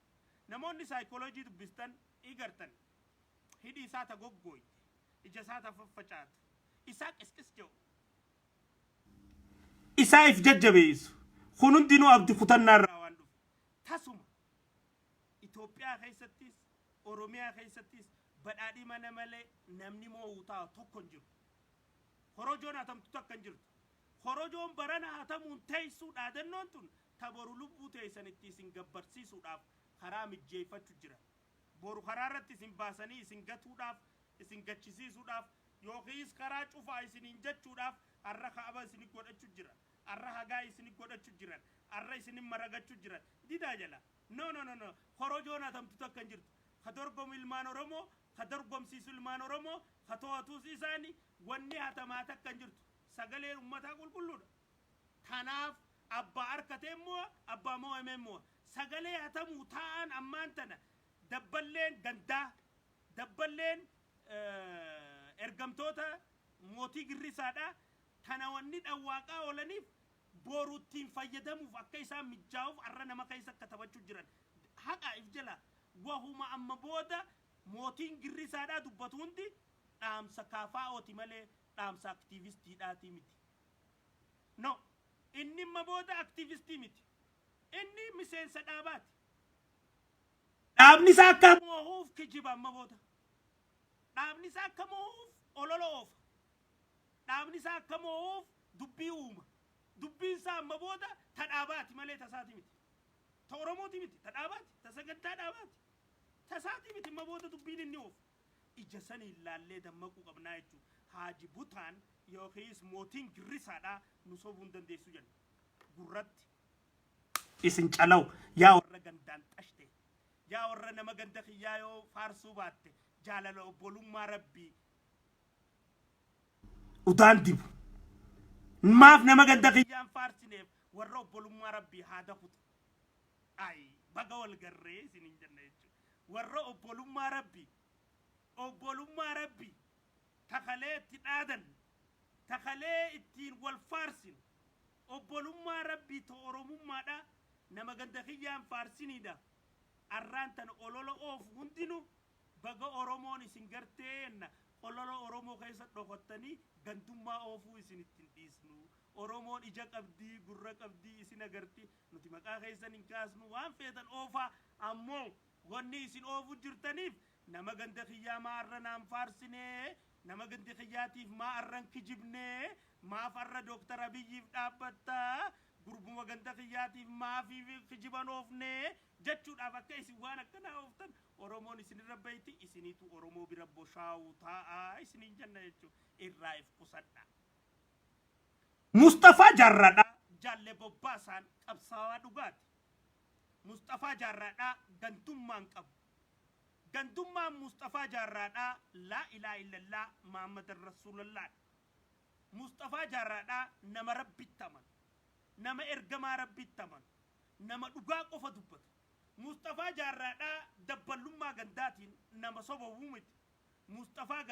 A: Namoonni saayikooloojii dubbistan igartan hidhi isaa ta goggooyte, ija isaa ta faffacaatu, isaa qisqis jedhu. Isaa if jajjabeessu. Kun hundinuu abdi kutannaa irraa waan dhufe. Tasuma Itoophiyaa keessattis Oromiyaa keessattis badhaadhina malee namni moo'u taa'u tokko hin jiru. Korojoon hatamtu takka hin jirtu. Korojoon barana hatamuun teessuu dhaadannoon tun ta boru lubbuu teessan itti isin gabbarsiisuudhaaf karaa mijjeeffachuu jiran. Boru karaa irratti isin baasanii isin gatuudhaaf, isin gachisiisuudhaaf, yookiis karaa cufaa isiniin jechuudhaaf har'a kaaba isin godhachuu jiran. Har'a hagaa isin godhachuu jiran. Har'a isin maragachuu jiran. Didaa jala. No, no, no, no. Korojoon hatamtu takka hin jirtu. Ka dorgomu ilmaan Oromoo, ka dorgomsiisu ilmaan Oromoo, ka to'atus isaani wanni hatamaa takka hin jirtu. Sagaleen uummataa qulqulluudha. Kanaaf abbaa harkatee immoo abbaa moo'amee immoo sagalee hatamuu taa'an ammaan tana dabballeen gandaa dabballeen ergamtoota mootii girrisaadha. Tana wanni dhawwaaqaa oolaniif boru ittiin fayyadamuuf akka isaan mijaa'uuf har'a nama keessa akka taphachuu jiran haqa if jala wahuma amma booda mootiin girrisaadhaa dubbatu hundi dhaamsa KFOti malee dhaamsa aktiivistiidhaatii miti. No, inni amma booda aktiivistii miti. Inni miseensa dhaabaati. Dhaabni isaa akka moo'uuf kijiba amma booda. Dhaabni isaa akka moo'uuf olola oofa. Dhaabni isaa akka moo'uuf dubbii uuma. Dubbiin isaa amma booda ta dhaabaati malee tasaati miti. Ta Oromooti miti, ta dhaabaati, ta sagantaa dhaabaati. Tasaati miti amma booda dubbiin inni oofu. Ija saniin laallee dammaquu qabnaa jechuudha. Haaji Butaan yookiis mootiin girrisaadhaa nu sobuu hin dandeessu jenna. Gurratti isin calaw yaa warra gandaan xashte, yaa warra nama ganda kiyyaa yoo faarsuu baatte jaalala obbolummaa rabbii udaan dibu. Maaf nama ganda kiyyaan faarsineef warra obbolummaa rabbii haada kutu. Ay, baga wal garree isin hin jenna jechuudha. Warra obbolummaa rabbii takalee itti dhaadan, takalee ittiin wal faarsinu, obbolummaa rabbii ta oromummaadha nama ganda kiyyaan faarsiniidha. Arraan tana olola oofu hundinuu baga Oromoon isin garteenna olola Oromoo keessa dhokottanii gandummaa oofuu isin ittiin dhiisnu. Oromoon ija qabdii, gurra qabdii, isin agarti. Nuti maqaa keessan hin kaasnu, waan feetan oofaa. Ammoo wanni isin oofu jirtaniif nama ganda kiyyaa maa arra naan faarsinee, nama ganda kiyyaatiif maa arran kijibnee, maaf arra Dooktar Abiyyiif dhaabbattaa, gurbuma ganda kiyyaatiif maafiif kijiban oofnee jechuudhaaf akka isin waan akkanaa ooftan Oromoon isinirra bayti, isiniitu Oromoo bira boshaa'u taa'aa isiniin jenna jechuudha. Irraa if qusadha. Mustafaa Jaarraadhaa Jaalle Bobbaasaan qabsaawaa dhugaati. Mustafaa Jaarraadhaa gandummaan qabu. Gandummaan Mustafaa Jaarraadhaa laa ilaaha illallah Muhammadan Rasuulallah. Mustafaa Jaarraadhaa nama Rabbitti amanu. Nama ergamaa Rabbitti amanu. Nama dhugaa qofa dubbatu. Mustafaa Jaarraadhaa dabballummaa gandaatiin nama sobamuu miti. Musxafaa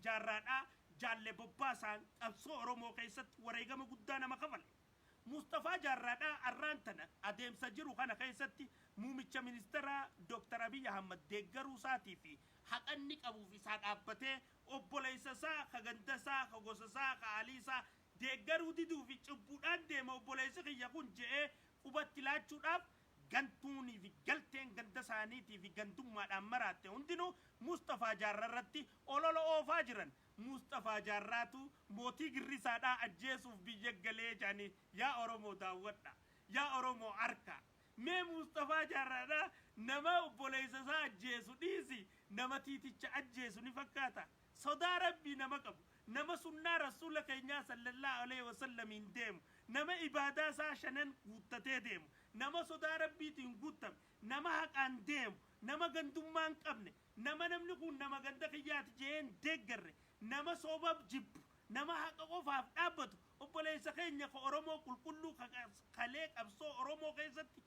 A: Jaarraadhaa Jaalle Bobbaasaan qabsoo Oromoo keessatti wareegama guddaa nama kafale. Musxafaa Jaarraadhaa arraan tana adeemsa jiru kana keessatti muumicha ministeeraa Dr. Abiy Ahmad deeggaruu isaatii fi haqa inni qabuuf isaa dhaabbatee obboleessa isaa, ka ganda isaa, ka gosa isaa, ka alii isaa deeggaruu diduu fi cubbuudhaan deema obboleessi kiyya kun je'ee qubatti laachuudhaaf gantuunii fi galteen ganda isaaniitii fi gandummaadhaan maraatte hundinuu Musxafaa Jaarraa irratti olola oofaa jiran. Musxafaa Jaarraatu mootii girrisaadhaa ajjeesuuf biyya galee jedhanii. Yaa Oromoo daawwadha. Yaa Oromoo harka. Mee Musxafaa Jaarraadhaa nama obboleessa isaa ajjeesu dhiisi, nama tiiticha ajjeesu ni fakkaata? Sodaa Rabbii nama qabu, nama sunnaa Rasuula keenyaa sallallahu alaihi wasallamiin deemu, nama ibaadaa isaa shanan guuttatee deemu, nama sodaa Rabbiitiin guuttame, nama haqaan deemu, nama gandummaa hin qabne, nama namni kun nama ganda kiyyaati je'ee hin deeggarre, nama soba jibbu, nama haqa qofaaf dhaabbatu, obboleessa keenya ka Oromoo qulqulluu, ka kalee qabsoo Oromoo keessatti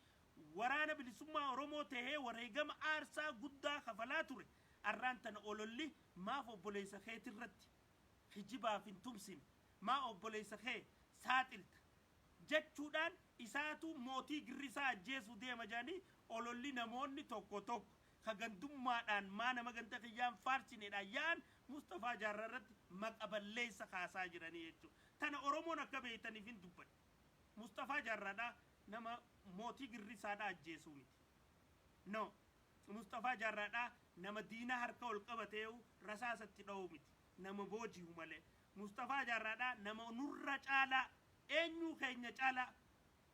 A: waraana bilisummaa Oromoo tahee wareegama aarsaa guddaa kafalaa ture. Arraan tana ololli maaf obboleessa keetirratti kijibaaf hin tumsine, maa obboleessa kee saaxilta jechuudhaan isaatu mootii girrisaa ajjeesuu deema jedhanii ololli namoonni tokko tokko ka gandummaadhaan maa nama ganda kiyyaan faarsineedhaan yaa'an Mustafaa Jaarraa irratti maqa balleessa kaasaa jiranii jechuudha. Tana Oromoon akka beektaniif hin dubbadhe. Mustafaa Jaarraadhaa nama mootii girrisaadhaa ajjeesuu miti. No. Mustafaa Jaarraadhaa nama diinaa harka ol qabatee rasaasatti dha'uu miti. Nama booji'u malee. Mustafaa Jaarraadhaa nama nurra caalaa, eenyuu keenya caalaa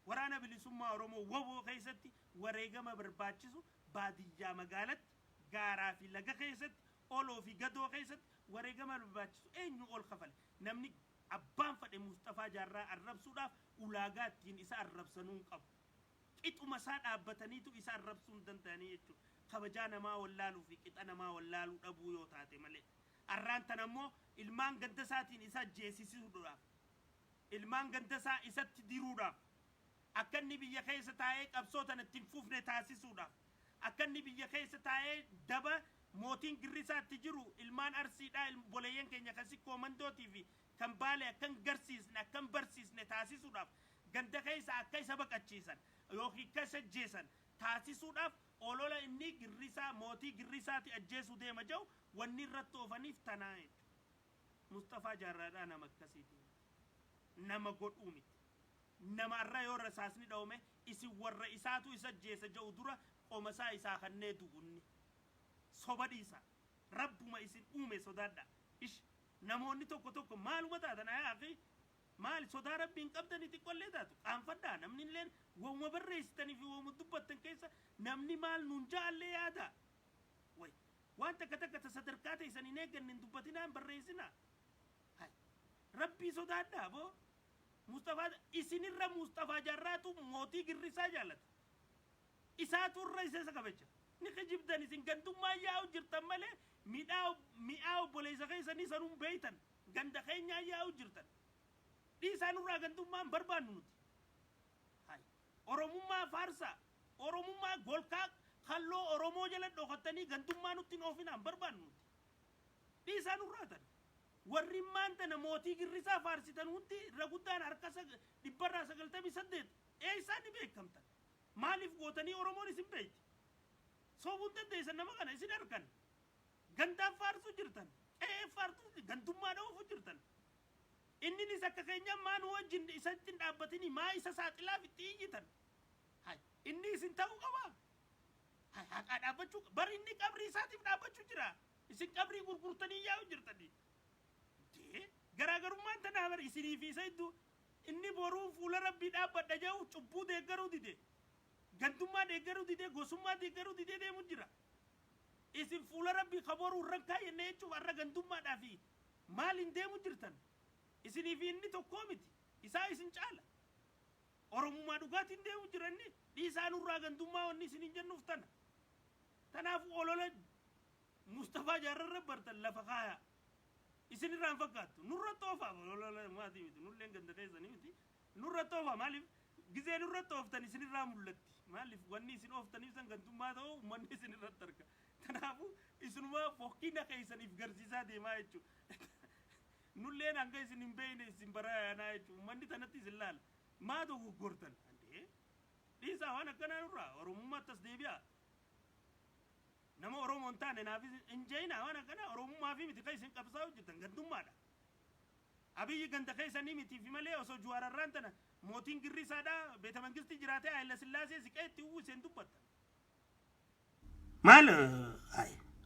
A: waraana bilisummaa Oromoo WBO keessatti wareegama barbaachisu baadiyyaa magaalatti, gaaraa fi laga keessatti, oloo fi gadoo keessatti wareegama barbaachisu eenyu ol kafale. Namni abbaan fadhe Mustafaa Jaarraa arrabsuudhaaf ulaagaa ittiin isa arrabsanuu hin qabu. Qixuma isaa dhaabbataniitu isa arrabsuu hin danda'anii jechuudha. Kabajaa namaa wallaaluu fi qixa namaa wallaaluu dhabuu yoo taate malee. Arraan tana immoo ilmaan ganda isaatiin isa ajjeesisuudhaaf, ilmaan ganda isaa isatti diruudhaaf, akka inni biyya keessa taa'ee qabsoo tana ittiin fufne taasisuudhaaf, akka inni biyya keessa taa'ee daba mootiin girrisaatti jiru ilmaan Arsiidhaa, boleeyyan keenya kan Sikkoo Mandootii fi kan Baalee akka hin garsiisne, akka hin barsiisne taasisuudhaaf, ganda keessa akka isa baqachiisan yookiin akka isa ajjeesan taasisuudhaaf olola inni girrisaa mootii girrisaati ajjeesuu deema jedhu wanni irratti oofaniif tanaa jechuudha. Mustafaa Jaarraadhaa nama akkasiiti miti. Nama godhuu miti. Nama irra yoo rasaasni dhawame isin warra isaatu isa ajjeesa jedhu dura qoma isaa isaa kannee du'unni. Soba dhiisa. Rabbuma isin uume sodaadha. Ish, namoonni tokko tokko maaluma taatan ayaa fi maali sodaa Rabbii hin qabdanii? Xiqqollee taatu qaanfadhaa. Namni illeen wamuma barreessitanii fi wamuma dubbattan keessa namni maal nuun ja'allee yaada. Way, waan takka takka ta sadarkaa teessan hin eegganne hin dubbatinaa, hin barreessinaa. Hay, Rabbii sodaadhaa boo. Mustafaa isinirra Mustafaa Jaarraatu mootii girrisaa jaalata. Isaatu irra isa kabaja. Ni kijibdan isin, gandummaa yaa'u jirtan malee midhaa mi'aa obboleessa keessanii sanuun beeytan, ganda keenyaa yaa'u jirtan. Dhiisaa, nurraa gandummaa hin barbaannu nuti. Hay, Oromummaa faarsaa, Oromummaa golkaa kalloo Oromoo jala dhokattanii gandummaa nutti hin oofinaa, hin barbaannu nuti. Dhiisaa nurraa tan. Warri maan tana mootii girrisaa faarsitan hundi irra guddaan harka 98% eessaa ni beekamtan. Maaliif gootanii? Oromoon isin beeyti. Sobuu hin dandeessan nama kana isin harkan. Gandaan faarsuu jirtan. Qe'ee faarsuu, gandummaa dhoofu jirtan. Inninis akka keenyaa maa nu wajjin isatti hin dhaabbatini, maa isa saaxilaaf itti iyyitan? Hay, inni isin ta'uu qabaa? Hay, haqaa dhaabbachuu bar inni qabrii isaatiif dhaabbachuu jira. Isin qabrii gurgurtanii yaa'u jirtanii. Dee, garaagarummaan tanaa bar isinii fi isa hedduu. Inni boruu fuula Rabbii dhaabbadha jedhu cubbuu deeggaruu dide. Gandummaa deeggaruu dide, gosummaa deeggaruu didee deemu jira. Isin fuula Rabbii ka boruu irra kaayyannee jechuuf har'a gandummaadhaa fi maaliin deemu jirtan? Isinii fi inni tokkoo miti. Isaa isin caala. Oromummaa dhugaatiin deemu jira inni. Dhiisaa nurraa gandummaa, wanni isiniin jennuuf tana. Kanaafuu olola Mustafaa Jaarrarra bartan lafa kaayaa. Isin irraa hin fakkaattu. Nurra toofaa olola maatii miti. Nulleen ganda keessanii miti. Nurra toofaa, maaliif? Gizee nurratti ooftan isinirraa mul'atti. Maaliif wanni isin ooftaniif san gantummaa ta'uu uummanni isinirratti arga. Kanaafuu isinumaa fokkina keessaniif garsiisaa deemaa jechuudha. Nulleen hanga isin hin beekne isin baraanaa jechuudha. Uummanni tanatti isin laala. Maa dogoggortan? Andee dhiisaa waan akkanaa nurraa Oromummaatti as deebi'aa. Nama Oromoo hin taane naaf hin jeenaa waan akkanaa Oromummaa fi miti kan isin qabsaa hojjetan gantummaadha. Abiyyi ganda keessanii miti fi malee osoo Juwaararraan tana mootiin girrisaadha beeta mangistii jiraatee Haayila Sillaasee siqee itti uwwiseen dubbatta. Maal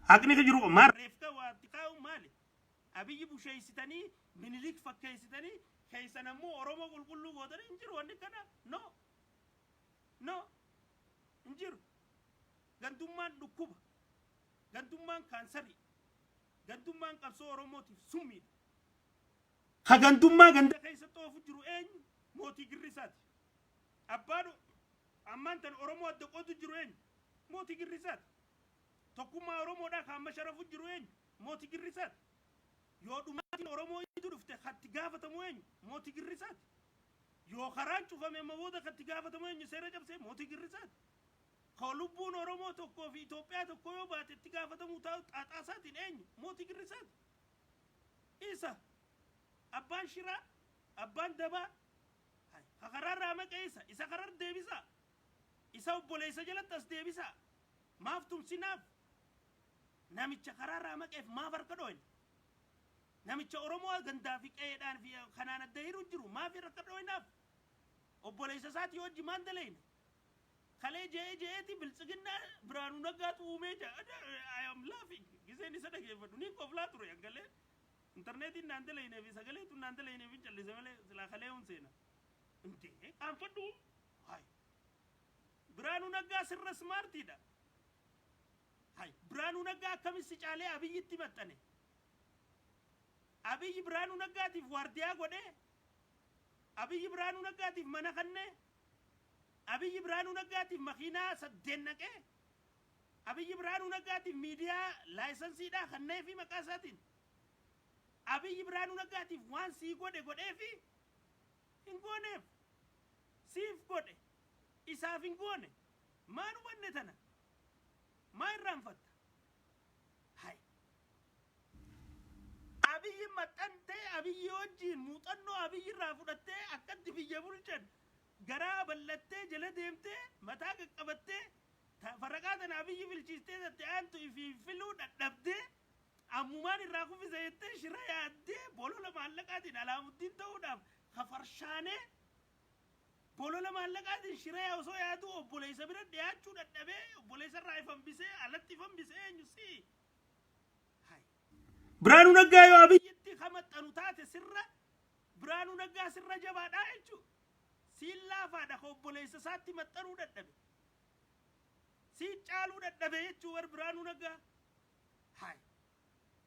A: haqni jiru maal reefka waatti kaa'u maali? Abiyyi busheessitanii Minilik fakkeessitanii keessan ammoo Oromoo qulqulluu gootanii hin jiru wanni kana, no, no, hin jiru. Gantummaan dhukkuba. Gantummaan kaansarii. Gantummaan qabsoo Oromootiif summiidha. Ka gantummaa ganda keessatti oofu jiru eenyu? Mootii Girrisaati. Abbaan ammaan tan Oromoo adda qoodu jiru eenyu? Mootii Girrisaati. Tokkummaa Oromoodhaa kan amma sharafu jiru eenyu? Mootii Girrisaati. Yoo dhumaatiin Oromoo itti dhufte katti gaafatamu eenyu? Mootii Girrisaati. Yoo karaan cufame amma booda katti gaafatamu eenyu seera cabsee? Mootii Girrisaati. Ka lubbuun Oromoo tokkoo fi Itoophiyaa tokko yoo baate itti gaafatamu taa'u xaaxaa isaatiin eenyu? Mootii Girrisaati. Isa abbaan shiraa, abbaan dabaa, ka karaarraa maqee isa, isa karar deebisaa. Isa obboleessa jalatti as deebisaa. Maaf tumsinaaf? Namicha karaarraa maqeef maaf harka dhooyne? Namicha Oromoo gandaa fi qe'eedhaan fi kanaan adda hiru jiru maaf harka dhooynaaf? Obboleessa isaatii wajji maan dalayne? Kalee je'ee je'eeti Biltsiginnaa Biraanuu Naggaatu uumee jaa. I am laughing. Giseen isa dhageeffadhu. Niin koflaa ture hangalee. Intarneetiin naan dalaynee fi sagaleetu naan dalaynee fi callise malee silaa kalee hun seena. Intee qaanfadhu. Hai. Biraanuu Naggaa sirra smartiidha. Hai. Biraanuu Naggaa akkamitti si caalee Abiyyitti maxxane? Abiyyi Biraanuu Naggaatiif waardiyaa godhee, Abiyyi Biraanuu Naggaatiif mana kennee, Abiyyi Biraanuu Naggaatiif makiinaa saddeen naqee, Abiyyi Biraanuu Naggaatiif miidiyaa laayisansiidhaa kennee fi maqaa isaatiin, Abiyyi Biraanuu Naggaatiif waan sii godhe godhee fi hin gooneef, siif godhe isaaf hin goone. Maan hubanne tana? Maa irraanfatta? Hai. Abiyyi maxxantee, Abiyyi wajjiin muuxannoo Abiyyi irraa fudhattee, akkatti biyya bulchan garaa bal'attee jala deemtee mataa qaqqabattee faraqaa tana Abiyyi filchiistee tatte aantu ifii filuu dhadhabdee, ammumaan irraa kuffise jettee shira yaaddee, bolola maallaqaatiin Alaamuddiin ta'uudhaaf kafarshaanee, bolola maallaqaatiin shira osoo yaaduu obboleessa bira dhiyaachuu dadhabee, obboleessa irraa ifambisee alatti ifambisee eenyu si? Biraanuu Naggaa yoo Abiyyitti kamaxxanu taate sirra Biraanuu Naggaa sirra jabaadhaa jechuudha. Siin laafaadha ka obboleessa isaatti maxxanuu dadhabe. Siin caaluu dadhabe jechuu bar Biraanuu Naggaa. Hai.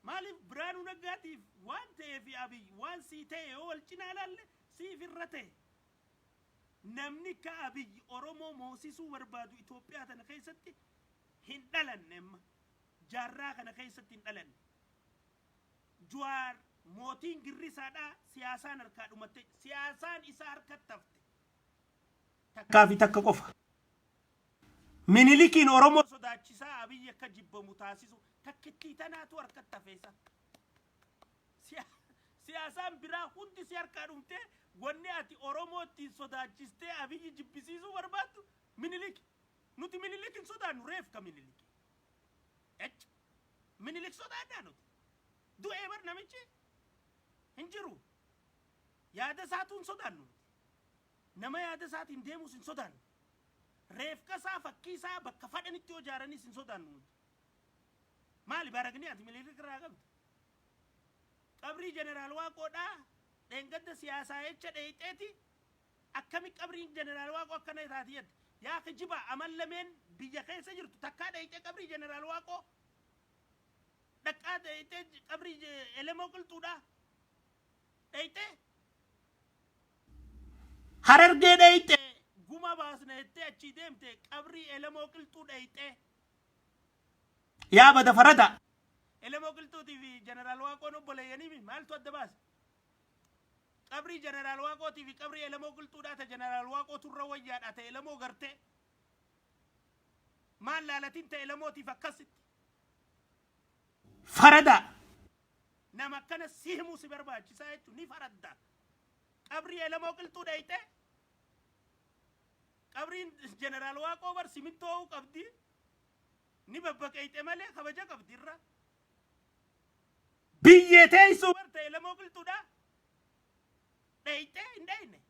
A: Maaliif Biraanuu Naggaatiif waan ta'ee fi Abiyyi waan sii ta'e yoo wal cinaa ilaalle siif irra ta'e. Namni ka Abiyyi Oromoo moosisuu barbaadu Itoophiyaa tana keessatti hin dhalanne amma. Jaarraa kana keessatti hin dhalanne. Juwaar mootiin girrisaadhaa siyaasaan harkaa dhumatte, siyaasaan isaa harkatti hafte. Takkaa fi takka qofa. Minilikiin Oromoo sodaachisaa Abiyyi akka jibbamu taasisu takkittii tanaatu harkatti hafeessa. Siyaasaan biraa hundi si harkaa dhumtee, wanni ati Oromoo ittiin sodaachistee Abiyyi jibbisiisuu barbaaddu Minilik. Nuti Minilik hin sodaannu, reefka Minilik. Ecc. Minilik sodaannaa nuti? Du'ee bar namichi hin jiru. Yaada isaatu hin sodaannu nuti. Nama yaada isaatiin deemus hin sodaannu. Reefka isaa, fakkii isaa bakka fadhanitti yoo ijaaranis hin sodaannu nuti. Maali baaragni ati Minilik irraa qabdu? Qabrii Jeneraal Waaqoodhaa dheengadda siyaasaa jecha dheeyxeeti akkami qabriin Jeneraal Waaqoo akkana taati jette? Yaa kijiba, amal lameen biyya keessa jirtu takkaa dheeyxee qabrii Jeneraal Waaqoo dhaqqaa dheeyxee, qabrii Elemoo Qilxuudhaa dheeyxee, Harargee dheeyxee, guma baasna jettee achii deemte, qabrii Elemoo Qilxuu dheeyxee? Yaa bada farada. Elemoo Qilxuutii fi Jeneraal Waaqoon obboleeyyanii maaltu adda baase? Qabrii Jeneraal Waaqootii fi qabrii Elemoo Qilxuudhaa ta Jeneraal Waaqoo turra wayyaadha ta Elemoo gartee. Maal laalatiin ta Elemootiif akkasitti. Faradaa. Nama akkana si himuu si barbaachisaa jechuun ni faradda. Qabrii Elemoo Qilxuu dhayxee. Qabriin Jeneraal Waaqoo bar simintoo qabdi. Ni babbaqeeyxe malee kabaja qabdi irra. Biyyee teessuu bar ta Elemoo Qilxuudha. Dhayxee hin dhayne.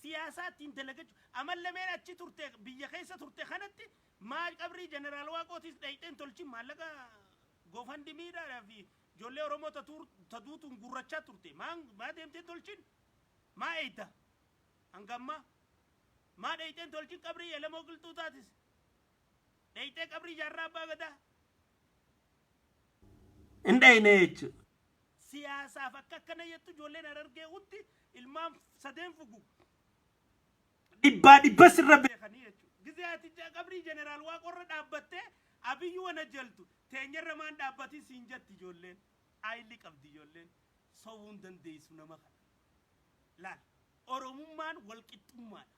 A: Siyaasaa ittiin dalagachuu. Amal lameen achi turte, biyya keessa turte kanatti maal qabrii Jeneraal Waaqootis dhayxee hin tolchin? Maallaqa GoFundMedhaa fi ijoollee Oromoo ta duutuun gurrachaa turte. Maa deemtee hin tolchin? Maa eeyda? Hanga ammaa. Maa dhayxee hin tolchin qabrii Elemoo Qilxuu taatis? Dhayxee qabrii Jaarraa Abbaa Gadaa? Hin dhayne jechuudha. Siyaasaaf akka akkana jettu ijoolleen Harargee hundi ilmaan sadeen fugu. Dhibbaa dhibba sirra beekanii jechuudha. Gizee ati qabrii Jeneraal Waaqorra dhaabbattee Abiyyi wana jaltu teenyarra maan dhaabbatin siin jetti ijoolleen. Ayilli qabdi ijoolleen. Sobuu hin dandeessu nama kana. Laal. Oromummaan walqixxummaadha.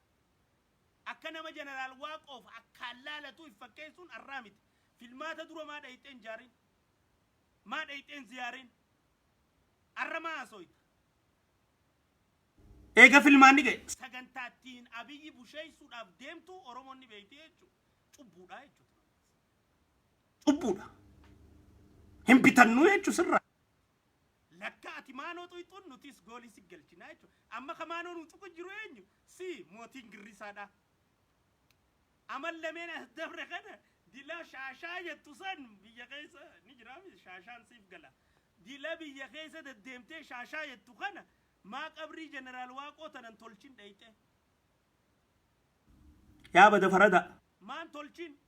A: Akka nama Jeneraal Waaqoof akkaan laalatu if fakkeessuun arraa miti. Filmaata dura maa dhayxee hin jaarin? Maa dhayxee hin ziyaarin? Arra maa haasooyta? Eega filmaanni ga'e. Sagantaa ittiin Abiyyi busheessuudhaaf deemtu Oromoon ni beekti jechuudha. Cubbuudha jechuudha. Cubbuudha. Hin bitannuu jechuudha sirraa. Lakka ati maanoo xuyxuun nutis goolii si galchinaa jechuudha. Amma ka maanoo nu tuqu jiru eenyu? Si mootiin girrisaadha. Amal lameen as dabre kana dila shaashaa jettu san biyya keessa ni jira, shaashaan siif gala. Dila biyya keessa deddeemtee shaashaa jettu kana maa qabrii Jeneraal Waaqoo tanan tolchin dhayxe? Yaa bada farada. Maan tolchin?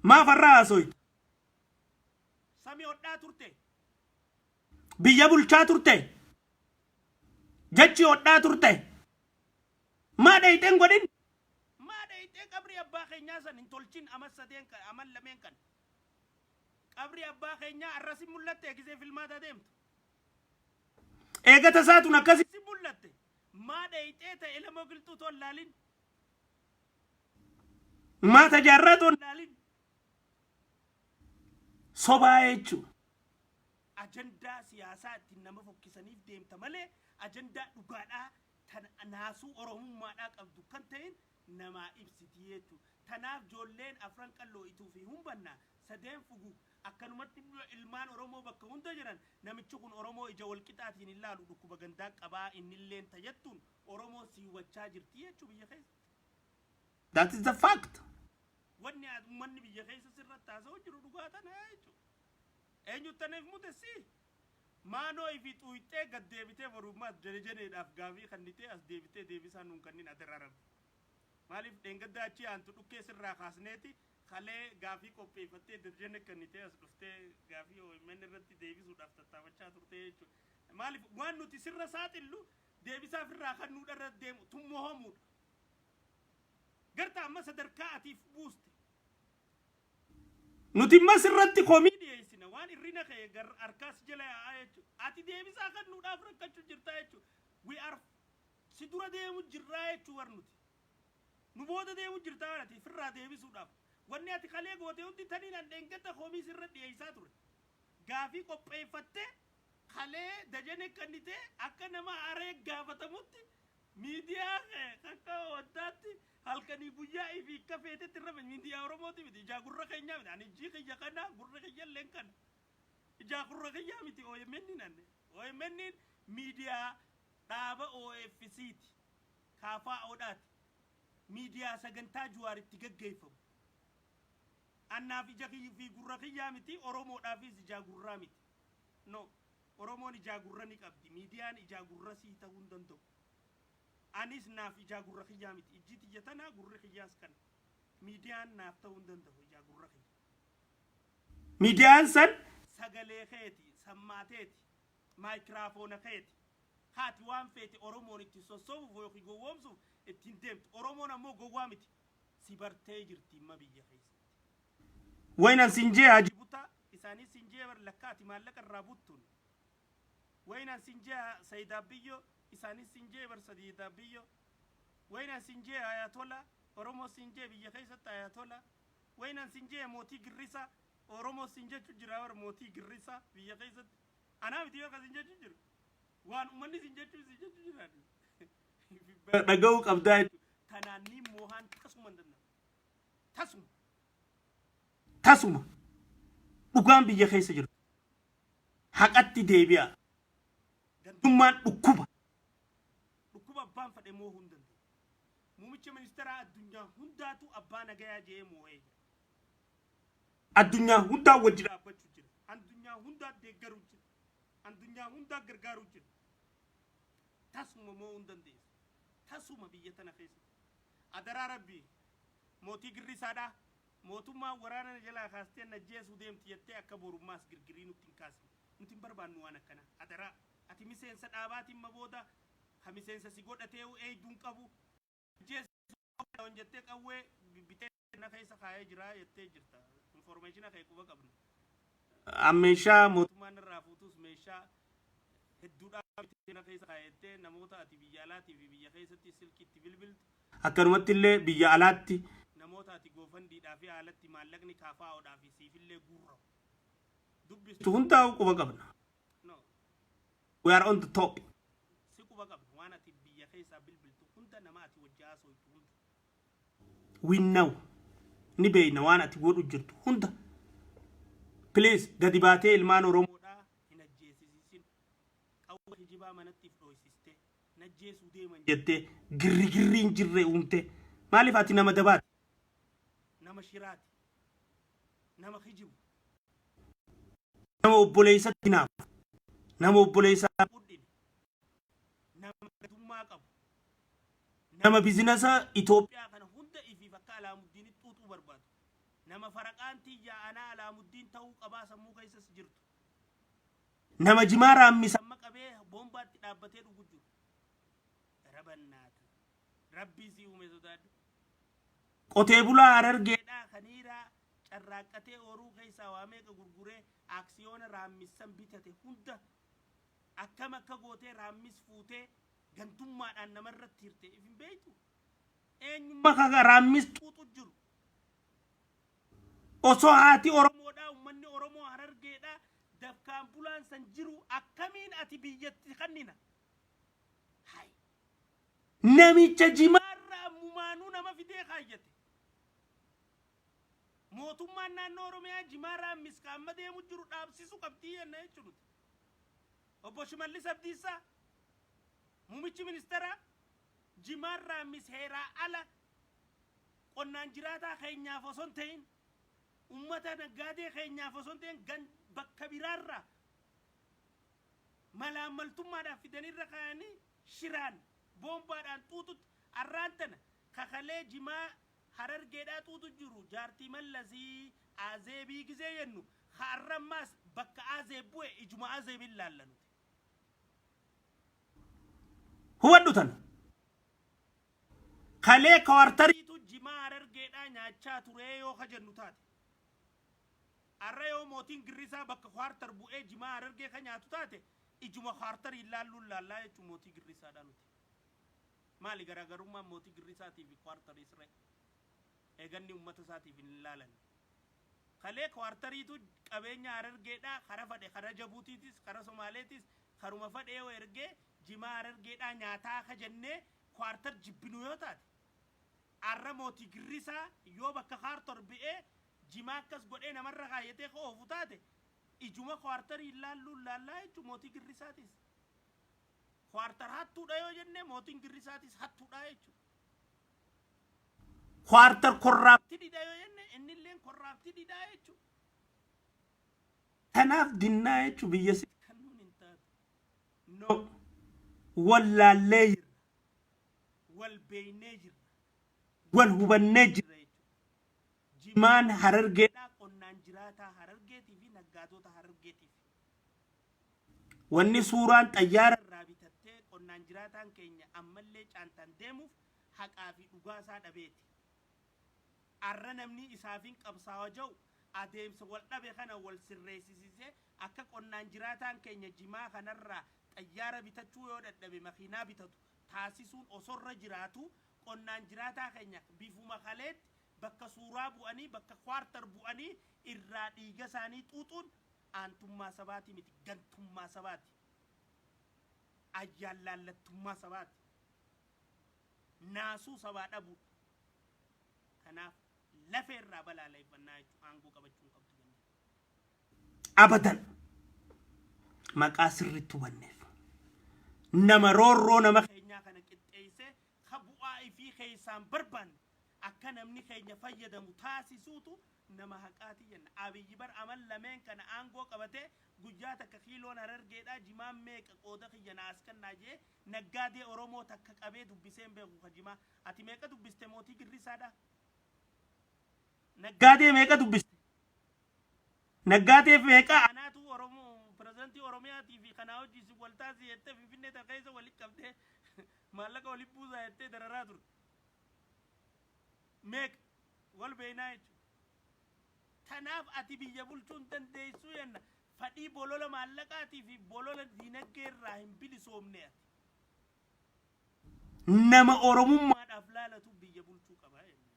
A: Maa farraa haasoyta? Samii hodhaa turte. Biyya bulchaa turte. Jechi hodhaa turte. Maa dhayxeen godhin? Maa dhayxee qabrii abbaa keenyaa san hin tolchin amal sadeen kan amal lameen kan? Qabrii abbaa keenyaa arrasi mul'atte gisee filmaata deemtu. Eega tasaatun akkasi si mul'atte. Maa dhayxee ta'e Elemoo Qilxuu toon laalin? Maa tajaarraa toon laalin? Sobaa jechuudha. Ajandaa siyaasaa ittiin nama fokkisaniif deemta malee ajandaa dhugaadhaa tan naasuu Oromummaadhaa qabdu kan ta'in namaa ibsiti jechuudha. Tanaaf ijoolleen Afran Qalloo ituu fi humbanna sadeen fugu akkanumatti ilmaan Oromoo bakka hunda jiran namichi kun Oromoo ija walqixaatiin hin laalu, dhukkuba gandaa qabaa innilleen tajattuun Oromoo siiwwachaa jirti jechuu biyya keessatti. That is the fact. Wanni uummanni biyya keessa sirratti haasa'u jiru dhugaa tana jechuudha. Eenyuttaniif mute si? Maanoo ifi xuuxxee gad deebitee borummaas jajaneedhaaf gaafii kannitee as deebitee deebisaa nuun kannin adaraa rabbi. Maaliif dheengaddaa achi aantu dhukkee sirraa kaasneeti kalee gaafii qopheeffattee dajane kannitee as dhuftee gaafii OMN irratti deebisuudhaaf tattaafachaa turtee jechuudha. Maaliif waan nuti sirra saaxillu deebisaa ofirraa kannuudha irra deemu tummohomuudha. Garta amma sadarkaa atiif buuste. Nuti imma sirratti komii dhiyeessina waan irrina kee gar harkaas jala yaa'aa jechuudha. Ati deebisaa kennuudhaaf rakkachuu jirtaa jechuudha. We are si dura deemu jirraa jechuu war nuti. Nu booda deemu jirtaa war ati firraa deebisuudhaaf. Wanni ati kalee goote hundi taniin an dheengadda komii sirra dhiyeessaa ture. Gaafii qopheeffattee kalee dajane kannitee akka nama haree gaafatamutti miidiyaa kee akka wantaatti halkanii guyyaa ifii akka feetetti irra miidiyaa Oromooti miti, ijaa gurra keenyaa miti. Ani ijji kiyya kana, gurra kiyya illeen kana, ijaa gurra kiyyaa miti. OMN nanne OMN miidiyaa dhaaba OFCti, KFOdhaati, miidiyaa sagantaa Juwaar itti gaggeeffamu. Annaaf ija kiyya fi gurra kiyyaa miti, Oromoodhaafis ijaa gurraa miti. No, Oromoon ijaa gurra ni qabdi. Miidiyaan ijaa gurra sii ta'uu hin danda'u. Anis naaf ijaa gurra kiyyaa miti. Ijji tiyya tana, gurri kiyyaas kana. Miidiyaan naaf ta'uu hin danda'u ijaa gurra kiyya. Miidiyaan san sagalee keeti, sammaateeti, maayikiraafoona keeti. Haati waan feete Oromoon itti sossobuuf yookiin gowwoomsuuf ittiin deemtu. Oromoon ammoo gowwaa miti. Si bartee jirti imma biyya keessatti. Wayinan siin jee haji butaa isaanii siin jee bar lakka ati maallaqa irraa buttuun. Waynaan sin jee Sayidaabbiyyoo, isaanis sin jee bar Sadiidaabbiyyoo. Waynaan sin jee Ayatollah, Oromoo sin jee biyya keessatti Ayatollah. Waynaan sin jee mootii girrisaa, Oromoo sin jechu jira bar mootii girrisaa biyya keessatti. Anaa miti yoo sin jechu jiru. Waan uummanni sin jechu jira. Dhaga'uu qabdaa jechuudha. Tanaan ni moohaan tasuma hin danda'amu. Tasuma. Tasuma. Dhugaan biyya keessa jirtu. Haqatti deebi'a. Gandummaan dhukkuba. Dhukkuba abbaan fedhe moohuu hin danda'u. Muummicha ministeeraa addunyaa hundaatu abbaa nagayaa jedhee moo'ee jira. Addunyaa hundaa wajji dhaabbachuu jira. Addunyaa hundaa deeggaruu jira. Addunyaa hundaa gargaaruu jira. Tasuma moo'uu hin dandeessu. Tasuma biyya tana keessatti. Adaraa Rabbii, mootii girrisaadhaa, mootummaan waraana na jalaa kaastee na jeesuu deemti jettee akka borummaas girgirii nutti hin kaasne. Nuti hin barbaannu waan akkanaa. Adaraa, ati miseensa dhaabaatiin ma booda ka miseensa si godhatee eeyduun qabu. Jeesuu jettee qawwee bitee na keessa kaayee jira jettee jirta. Information kee quba qabna. Meeshaa mootummaan irraa fuutus meeshaa hedduudhaa bitee na keessa kaayettee namoota ati biyya alaatii fi biyya keessatti silkiitti bilbiltu. Akkanumatti illee biyya alaatti namoota ati GoFundMedhaa fi haalatti maallaqni kaafaa'oodhaa fi siifillee guurramu. Dubbistu hundaa'u quba qabna. No. We are on the top. Si quba qabna waan ati biyya keessaa bilbiltu hunda, nama ati wajji haasoftu hunda. We know. Ni beeyna waan ati godhu jirtu hunda. Please, gadi baatee ilmaan Oromoodhaa hin ajjeesisisin. Qawwee kijibaa manatti if dhoysistee najjeesuu deeman jettee girrigirriin jirre uumte. Maaliif? Ati nama dabaati? Nama shiraati. Nama kijibu. Nama obboleessatti hinaafu. Nama obboleessaa qudhine. Nama gadummaa qabu. Nama business Itoophiyaa kana hunda ifiif akka Alaamuddiinitti xuuxuu barbaadu. Nama faraqaan tiyyaa anaa Alaamuddiin ta'uu qabaa sammuu keessas jirtu. Nama jimaa raammisa amma qabee boombaatti dhaabbatee dhugu jiru. Rabannaata. Rabbii si uume sodaadhu. Qotee bulaa Harargeedhaa kaniiraa carraaqqatee ooruu keessaa waa meeqa gurguree aaksiyoona raammissan bitate hunda akkam akka gootee raammis fuutee gantummaadhaan namarratti hirte if hin beektu. Eenyummaa kaka raammis xuuxu jiru. Osoo haati Oromoodhaa, uummanni Oromoo Harargeedhaa dafkaan bulaan san jiru, akkamiin ati biyyatti kannina? Hai. Namicha jimaarra ammumaanuu nama fidee kaayyate. Mootummaan naannoo Oromiyaa jimaa raammis ka amma deemu jiru dhaabsisu qabdii jenna jechuudha. Obbo Shimallis Abdiisaa, muummichi ministeeraa, jimaan raammis heeraa ala qonnaan jiraataa keenyaaf osoo hin ta'in, uummata naggaadee keenyaaf osoo hin ta'in, gan bakka biraarraa malaammaltummaadhaaf fidanirra kaayanii shiraan boombaadhaan xuuxutti arraan tana kakalee jimaa Harargeedhaa xuuxu jiru jaartii Mallasii Azeebii gizee jennu, har'ammaas bakka Azeeb bu'e ijuma Azeebin laalla nuti. Hubadhu tana. Kalee kawartariitu jimaa Harargeedhaa nyaachaa turee yoo ka jennu taate. Har'a yoo mootiin girrisaa bakka kwaartar bu'ee jimaa Harargee ka nyaatu taate, ijuma kwaartarii laalluun laallaa jechuun mootii girrisaadha nuti. Maali garaagarummaan mootii girrisaatii fi kwaartarii siree? Eeganni uummata isaatiif hin laalan. Kalee kwaartariitu qabeenya Harargeedhaa kara fadhe, kara Jabuutiitis, kara Somaaleetis, karuma fadhee yoo ergee jimaa Harargeedhaa nyaataa ka jennee kwaartar jibbinu yoo taate, har'a mootii girrisaa yoo bakka kwaartar bu'ee jimaa akkas godhee namarra kaayyatee ka oofu taate, ijuma kwaartarii laalluun laallaa jechuun mootii girrisaatis. Kwaartar hattuudha yoo jenne, mootiin girrisaatis hattuudha jechuudha. Kwaartar corruptedidha yoo jenne, innilleen corruptedidha jechuudha. Kanaaf dinnaa jechuun biyya si kannuun hin taatu. No. Wallaallee jirra. Wal beeynee jirra. Wal hubannee jirra jechuudha. Jimaan Harargeedhaa qonnaan jiraataa Harargeetii fi naggaatota Harargeetiif. Wanni suuraan xayyaara irraa bitattee qonnaan jiraataan keenya ammallee caantaan deemuuf haqaa fi dhugaa isaa dhabeeti. Arra namni isaafin qabsaawa jiru Adeemsa wal dhabe kana wal sirreessisisee akka qonnaan jiraataan keenya jimaa kanarraa xayyaara bitachuu yoo dadhabe makiinaa bitatu taasisuun osorra jiraatu, qonnaan jiraataa keenya bifuma kaleetti bakka suuraa bu'anii, bakka kwaartar bu'anii irraa dhiiga isaanii xuuxuun aantummaa sabaati miti, gantummaa sabaati, ayyaan laallattummaa sabaati, naasuu sabaa dhabuudha. Kanaaf lafee irraa balaaleffannaa jechuun aangoo qabachuu hin qabdu jennee. Abadan maqaa sirriitti hubanneef nama roorroo nama keenyaa kana qixxeessee ka bu'aa ifii keessaan barbaanne akka namni keenya fayyadamu taasisuutu nama haqaati jenna. Abiyyi bar amal lameen kana aangoo qabatee guyyaa takka kiiloon Harargeedhaa jimaan meeqa, qooda kiyya na as kennaa jee naggaadee Oromoo takka qabee dubbisee hin beeku ka jimaa. Ati meeqa dubbiste mootii girrisaadhaa? Naggaadee meeqa dubbiste? Naggaadee meeqa anaatu Oromoo pirezidantii Oromiyaatii fi kanaa hojii si wal taasise jettee Finfinnee tan keessa walitti qabdee maallaqa walitti buusaa jettee dararaa turte. Meeqa wal beeynaa jechuudha. Tanaaf ati biyya bulchuu hin dandeessu jenna. Fadhii bolola maallaqaatii fi bolola diinagdee irraa hin bilisoomne ati. Nama Oromummaadhaaf laalatu biyya bulchuu qaba jenna.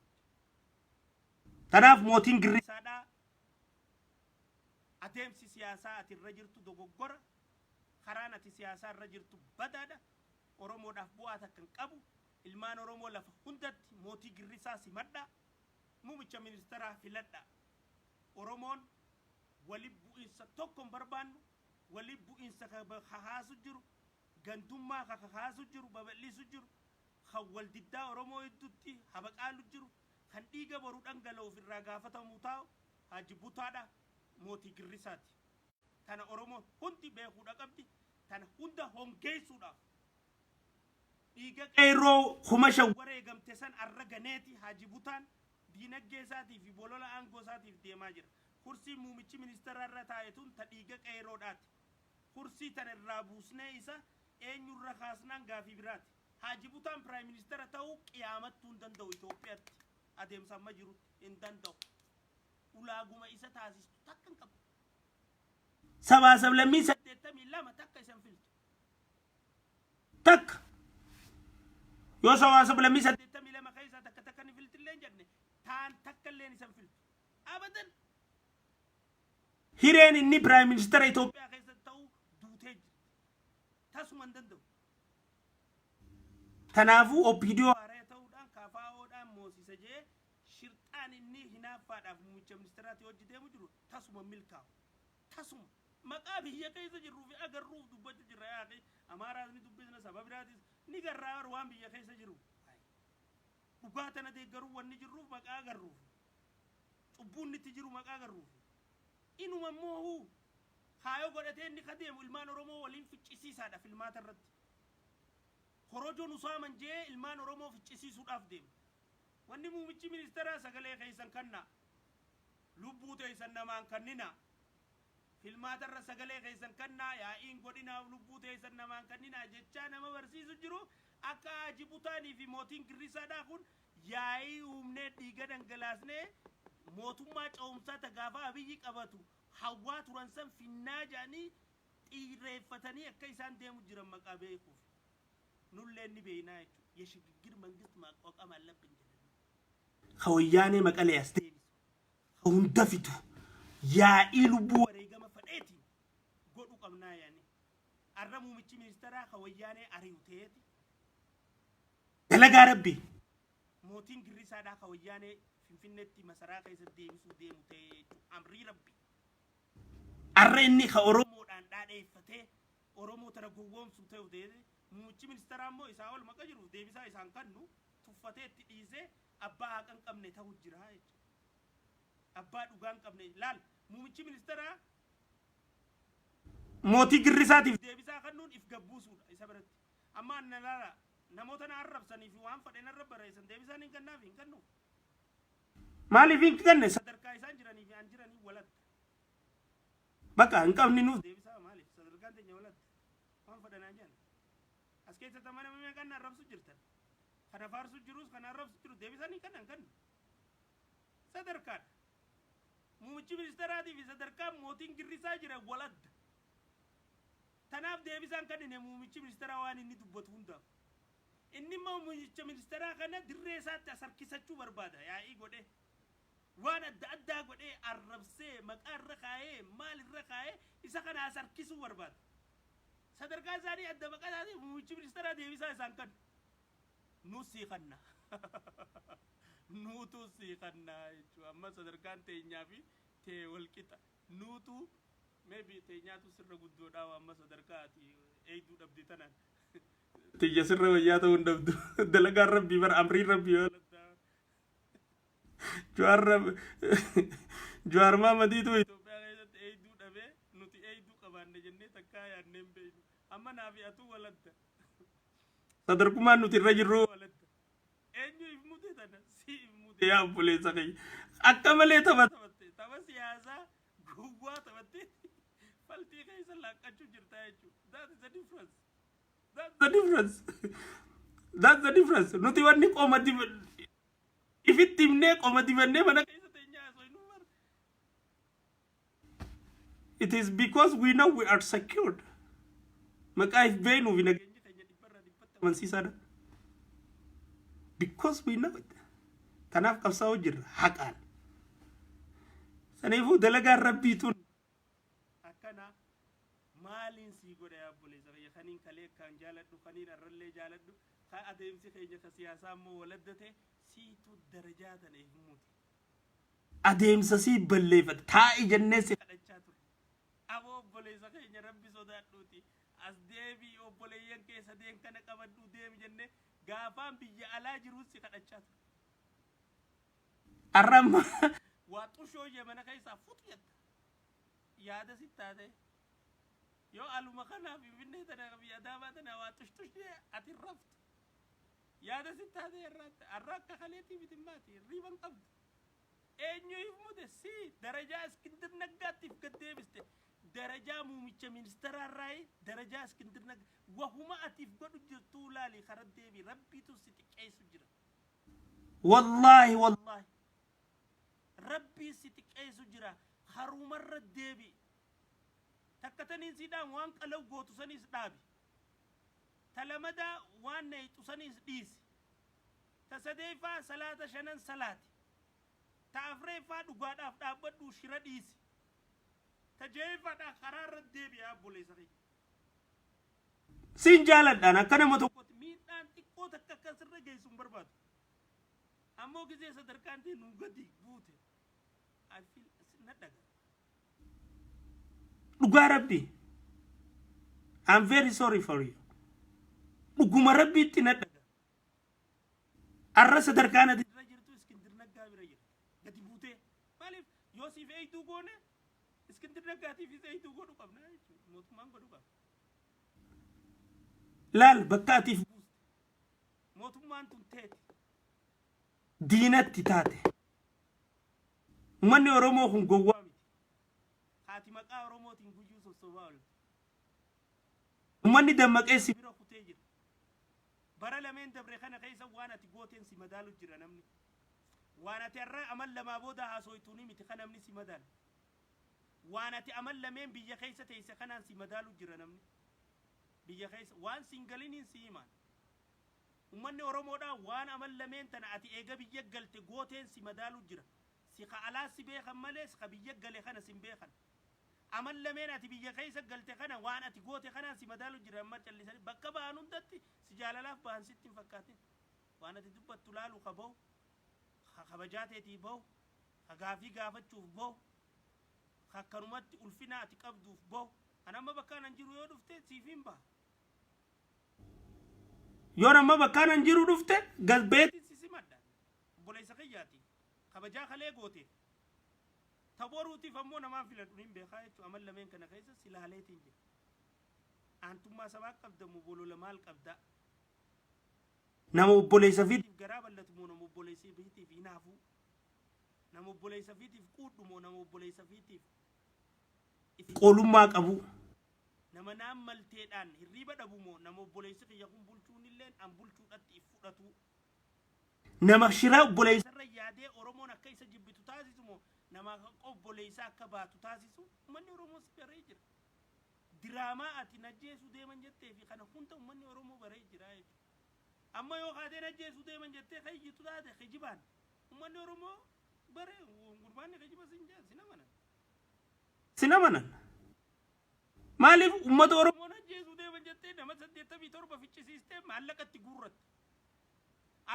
A: Tanaaf mootiin girrisaadhaa, adeemsi siyaasaa ati irra jirtu dogoggora, karaan ati siyaasaa irra jirtu badaadha, Oromoodhaaf bu'aa takka hin qabu. Ilmaan Oromoo lafa hundatti mootii girrisaa simadhaa, muumicha ministeeraa filadhaa. Oromoon wali bu'insa tokko hin barbaannu, wali bu'insa kakaasu jiru, gandummaa kakaasu jiru, babal'isu jiru, kan wal diddaa Oromoo gidduutti habaqaalu jiru, kan dhiiga boru dhangala'uuf irraa gaafatamu taa'u Haaji Butaadha, mootii girrisaati. Tana Oromoon hundi beekuudha qabdi. Tana hunda hongeessuudhaaf dhiiga qeerroo 5,000 wareegamte san arra ganeeti Haaji Butaan diinagdee isaatii fi bolola aangoo isaatiif deemaa jira. Kursiin muumichi ministeera irra taa'e tun ta dhiiga qeerroodhaati. Kursii tana irraa buusnee isa eenyurra kaasnaan gaafii biraati. Haaji Butaan prime ministeera ta'uu qiyaamattuu hin danda'u Itoophiyaatti, adeemsa amma jirutti hin danda'u. Ulaaguma isa taasistu takka hin qabu. Sabaa sablammii 82 takka isan filtu. Takka. Yoo sabaa sablammii 82 keessaa takka takka ni filtillee hin jenne, taan takka illee isan filtu. Abadan. Hireen inni prime ministeera Itoophiyaa keessatti ta'uu duutee jirti. Tasuma hin danda'u. Kanaafuu OPDO haaraa ta'uudhaan KFO'dhaan moosisa jee shirxaan inni hinaaffaadhaaf muummicha ministeeraatti hojii deemu jiru tasuma milkaa'u. Tasuma. Maqaa biyya keessa jirruu fi agarruuf dubbachuu jirra yaaqi. Amaaraas ni dubbisna, saba biraatis ni garraa waan biyya keessa jiru. Dhugaa tana deeggaruu wanni jirruuf maqaa agarruuf. Cubbuun itti jiru maqaa agarruuf. Inuma immoo huu kaayoo godhatee inni kadeemu ilmaan Oromoo waliin ficcisiisaadha filmaata irratti. Korojoon usaaman jee ilmaan Oromoo ficcisiisuudhaaf deema. Wanni muumichi ministeeraa sagalee keessan kannaa. Lubbuu teessan namaan kanninaa. Filmaatarra sagalee keessan kannaa, yaa'iin godhinaaf, lubbuu teessan namaan kanninaa jechaa nama barsiisu jiru akka Haaji Butaanii fi mootiin girrisaadhaa kun yaa'ii uumnee dhiiga dhangalaasnee mootummaa ce'umsaa ta gaafa Abiyyi qabatu hawwaa turan san finnaa jedhanii xiirreeffatanii akka isaan deemu jiran maqaa beekuuf. Nullee ni beeknaa jechuudha. የሽግግር መንግስት ማቋቋም አለብን jedhan. Ka wayyaanee Maqalee as deebisu. Ka hunda fidu. Yaa'ii lubbuu wareegama fedheetiin godhu qabnaa yaani. Arra muumichi ministeeraa ka wayyaanee ari'u ta'eeti. Dalagaa rabbi. Mootiin girrisaadhaa ka wayyaanee Finfinneetti masaraa keessa deebisuu deemu ta'e jechuudha. Amrii rabbi. Arra inni ka Oromoodhaan dhaadheeffatee Oromoo tana gowwoomsuu ta'u ta'e, muumichi ministeeraa immoo isaa ol maqa jiruuf deebisaa isaan kannu tuffatee itti dhiisee abbaa haqa hin qabne ta'u jira jechuudha. Abbaa dhugaa hin qabne laal, muumichi ministeeraa mootii girrisaatiif deebisaa kennuun if gabbuusuudha isa biratti. Amma anna laala, namoota na arrabsanii fi waan fedhe narra barreessan deebisaan hin kennaaf, hin kennuuf. Maaliif hin kenne? Sadarkaa isaan jiranii fi an jiranii waladda. Bakka hin qabni nuuf deebisaa, maaliif sadarkaan teenya waladda. Waan fedhanaa jedhan. As keessatti amma nama meeqan na arrabsu jirtan. Kana faarsu jirus, kana arrabsu jiru, deebisaan hin kennan kennu. Sadarkaadha. Muumichi Muummichi ministeeraatii fi sadarkaan mootiin girrisaa jira wal adda. Tanaaf deebisaan kan inni muummichi ministeeraa waan inni dubbatu hundaaf. Inni immoo muummicha ministeeraa kana dirree isaatti as harkisachuu barbaada yaa'ii godhee. Waan adda addaa godhee, arrabsee, maqaa irra kaayee, maal irra kaayee isa kana as harkisuu barbaada. Sadarkaa isaanii adda maqaa isaanii muummichi ministeeraa deebisaa isaan kan. Nu sii kanna. Nuutu sii kanna jechuudha. Amma sadarkaan teenyaa fi tee wal qixa. Nuutu maybe teenyaatu sirra guddoodha amma sadarkaa ati eegduu dhabde tanaan. Tiyya sirra wayyaa ta'uu hin dhabdu. Dalagaan rabbii bara amriin rabbii yoo Jawaar Jawaar Maamadiitu Itoophiyaa keessatti eegduu dhabee nuti eegduu qabaanne jennee takkaa yaadnee hin beeknu. Amma naafi atuu waladda. Sadarkumaan nuti irra jirru waladda. Eenyu if mute tana? Si if mute yaa obboleessa kiyya. Akka malee tapha taphatte. Tapha siyaasaa gowwaa taphattee faltii keessa laaqqachuu jirta jechuudha. That is the difference. That's the difference. That's the difference. Nuti wanni qoma ifitti himnee qoma dibannee mana keessa teenyaa haasofnu bara. It is because we know we are secured. Maqaa if beeknuu fi nageenyi keenya dhibbarraa dhibbatti amansiisaadha. Because we know it. Kanaaf qabsaa'uu jirra haqaan. Saniifuu dalagaan rabbii tun akkana. Maaliin sii godha yaa obboleessa kiyya? Kaniin kalee kan jaaladhu, kaniin arrallee jaaladhu, ka adeemsi keenya ka siyaasaa immoo waladdate siitu darajaa tana if mute. Adeemsa sii balleeffate taa'i jennee si kadhachaa turre. Aboo obboleessa keenya, rabbi sodaadhuuti as deebii, obboleeyyan kee sadeen kana qabadhuu deemi jennee gaafaan biyya alaa jiruus si kadhachaa ture. Arra amma waa xushoo yemana keessaa fuxu jetta. Yaada si taate yoo aluma kanaa finfinnee tana biyya adaamaa tana waa xushxush ati raftu. Yaada si taate irraatti arra akka kaleetii miti maati riiban qabdu. Eenyu if mute? Si darajaa Iskindir Naggaatti if gad deebiste. Darajaa muumicha ministeeraarraayi darajaa Iskindir Naggaa wahuma ati if godhu jirtuu laali, kara deebi, rabbiitu si xiqqeessu jira. Wallaahi wallaahi rabbii si xiqqeessu jira, harumarra deebi. Takka taniin siidhaan waan qalaw gootu saniis dhaabi. Ta lamadaa waan nayxu saniis dhiisi. Ta sadeeffaa salaata shanan salaati. Ta afreeffaa dhugaadhaaf dhaabbadhu, shira dhiisi. Ta jaheeffaadhaa karaarra deebi'a obboleessa kiyya. Siin jaaladhaan akka nama tokkotti miidhaan xiqqoo takka akka sirra geessu hin barbaadu. Ammoo gisee sadarkaan ta'e nuu gadi buute. I feel na dhaga. Dhugaa rabbi. I'm very sorry for you. Dhuguma rabbiitti na dhaga. Arra sadarkaan ati irra jirtu Iskindir Naggaa bira jirta. Gadi buutee. Maaliif yoo siif eegduu goone Iskindir Naggaatiifis eegduu godhu qabna jechuudha. Mootummaan godhu qaba. Laal bakka atiif buuste. Mootummaan tun teeti. Diinatti taate. Uummanni Oromoo kun gowwaa miti. Haati maqaa Oromootiin guyyuu sossobaa oolte. Uummanni dammaqee si bira kutee jira. Bara lameen dabre kana keessa waan ati gooteen si madaalu jira namni. Waan ati har'a amal lamaa booda haasoytuuni miti kan namni si madaalu. Waan ati amal lameen biyya keessa teesse kanaan si madaalu jira namni. Biyya keessa waan siin galiniin si himaan. Uummanni Oromoodhaa waan amal lameen tana ati eega biyya galte gooteen si madaalu jira. Si ka alaa si beekan malee ka biyya gale kana sin beekan. Amal lameen ati biyya keessa galte kana waan ati goote kanaan si madaalu jira. Amma callisanii bakka ba'an hundatti si jaalalaaf bahan sitti hin fakkaatin. Waan ati dubbattu laalu ka bahu, ka kabajaa teetii bahu, ka gaafii gaafachuuf bahu, ka akkanumatti ulfina ati qabduuf bahu. An amma bakka anan jiru yoo dhufte siif hin baha. Yoon amma bakka anan jiru dhufte galbeetiin si simadha. Obboleessa kiyyaati. Kabajaa kalee gooteef. Taboruutiif ammoo namaan filadhu hin beekaa jechuudha. Amal lameen kana keessa si laaleetiin jira. Aantummaa sabaa qabda moo bolola maal qabdaa? Nama obboleessa fiitiif garaa bal'atu moo nama obboleessa fiitiif hinaafuu? Nama obboleessa fiitiif quudhu moo nama obboleessa fiitiif qoolummaa qabu? Nama naan malteedhaan hirriiba dhabu moo nama obboleessi kiyya kun bulchuun illeen an bulchuudhatti if fudhatu? Nama shira obboleessa irra yaadee Oromoon akka isa jibbitu taasisu moo Namaa obboleessaa akka baatu taasisu uummanni Oromoo si baree jira. Diraamaa ati najjeesuu deeman jettee fi kana hunda uummanni Oromoo baree jira jechuudha. Amma yoo kaatee najjeesuu deeman jettee kayyitu taate kijibaan uummanni Oromoo baree gurbaanni kijiba sin jaa sin amanan. Sin amanan. Maaliif uummata Oromoo najjeesuu deeman jettee nama 87 ficcisiistee maallaqatti guurratte?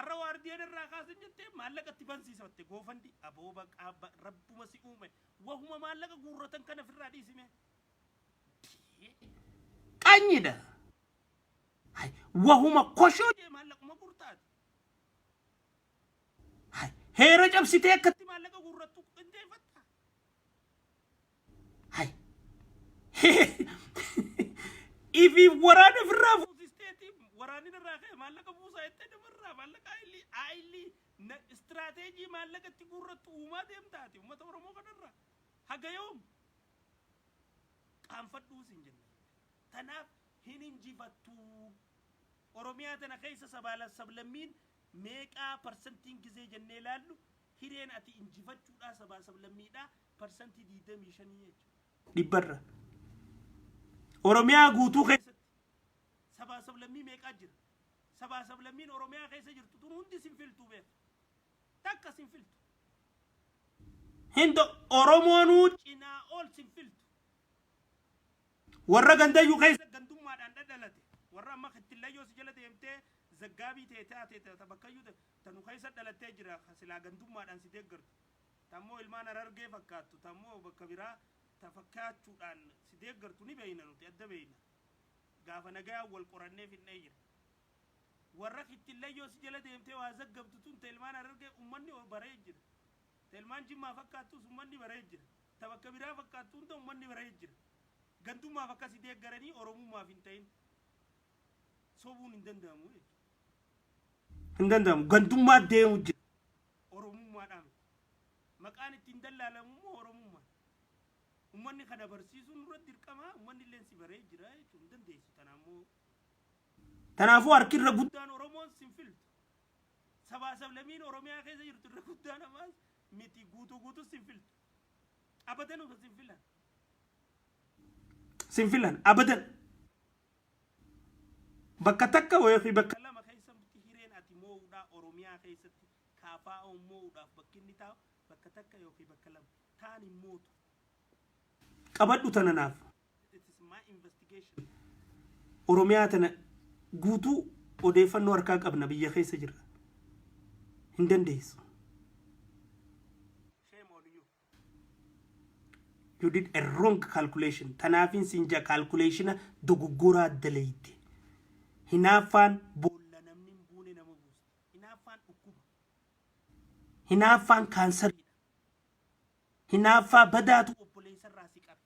A: Arra waardiyaan irraa kaasan jettee maallaqatti bansiisatte GoFundMe abooba qaaba rabbuma si uume wahuma maallaqa guurratan kana ofirraa dhiisime. Qanyidha. Wahuma koshoo jee maallaquma gurtaati. Heera cabsitee akkatti maallaqa guurrattu qindeeffatta. Ifiif waraana ofirraa fuusisteeti waraanni irraa ka'e maallaqa buusaa jettee namarraa maallaqa ayilii ayilii istiraateejii maallaqa itti guurrattu uumaa deemtaati uummata Oromoo kanarraa haga yoom qaanfadhuu sin jenna. Tanaaf hin injifattu. Oromiyaa tana keessa sabaala sablammiin meeqaa parsantiin gizee jennee ilaallu hireen ati injifachuudhaa sabaa sablammiidhaa 25% jechuudha. Dhibbarra. Oromiyaa guutuu keessatti sabaa sablammii meeqaa jira? Sabaa sablammiin Oromiyaa keessa jirtu tun hundi sin filtu beeka. Takka sin filtu. Hinda Oromoonuu cinaa ol sin filtu. Warra gandayyuu keessa gandummaadhaan dhadhalate. Warra amma kittillayyoo si jala deemtee zaggaabii ta'e taate ta bakkayyuu tanu keessa dhalattee jira silaa gandummaadhaan si deeggartu. Tammoo ilmaan Harargee fakkaattu tammoo bakka biraa ta fakkaachuudhaan si deeggartu ni beeyna nuti adda beeyna. Gaafa nagayaan wal qorannee finnee jira. Warra kittillayyoo si jala deemtee waa zaggabdu tun ta ilmaan Harargee uummanni baree jira. Ta ilmaan Jimmaa fakkaattus uummanni baree jira. Ta bakka biraa fakkaattu hunda uummanni baree jira. Gandummaaf akkasi deeggaranii Oromummaaf hin ta'in. Sobuun hin danda'amu jechuudha. Hin danda'amu. Gandummaa deemu jira. Oromummaadhaan miti. Maqaan ittiin dallaalamu immoo Oromummaa. Uummanni kana barsiisuun nurra dirqama. Uummanni illee si baree jira jechuudha. Hin dandeessu. Tanaammoo. Kanaafuu harki irra guddaan Oromoon sin filtu. Sabaa sablammiin Oromiyaa keessa jirtu irra guddaan ammaas miti guutuu guutuu sin filtu. Abadan sin filan. Sin filan abadan. Bakka takka yookiin bakka lama keessatti hireen ati moo'uudhaa Oromiyaa keessatti KFO moo'uudhaaf bakki inni taa'u bakka takka yookiin bakka lama taan hin mootu. Qabadhu tana naaf. It is my investigation. Oromiyaa tana guutuu odeeffannoo harkaa qabna biyya keessa jirra. Hin dandeessu. Shame on you. You did a wrong calculation. Tanaafin siin jaa calculationa dogoggoraa dalayte. Hinaaffaan boolla namni hin buune nama buusti. Hinaaffaan dhukkuba. Hinaaffaan kaansariidha. Hinaaffaa badaatu obboleessarraa si qabe.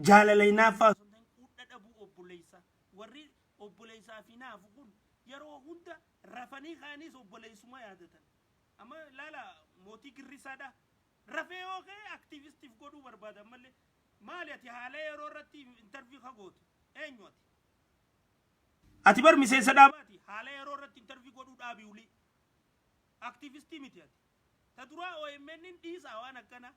A: Jaalala hinaaffaa osoo hin ta'in quudha dhabuu obboleessa. Warri obboleessaa fi naafu kun yeroo hunda rafanii ka'aniis obboleessuma yaadatan. Amma ilaala mootii girrisaadha. Rafee yoo ka'e aktiivistiif godhuu barbaada ammallee. Maali ati haala yeroo irratti interview ka gootu? Eenyu ati? Ati bar miseensa dhaabaati. Haala yeroo irratti interview godhuu dhaabi ulii. Aktiivistii miti ati. Ta duraa OMN dhiisaa waan akkana.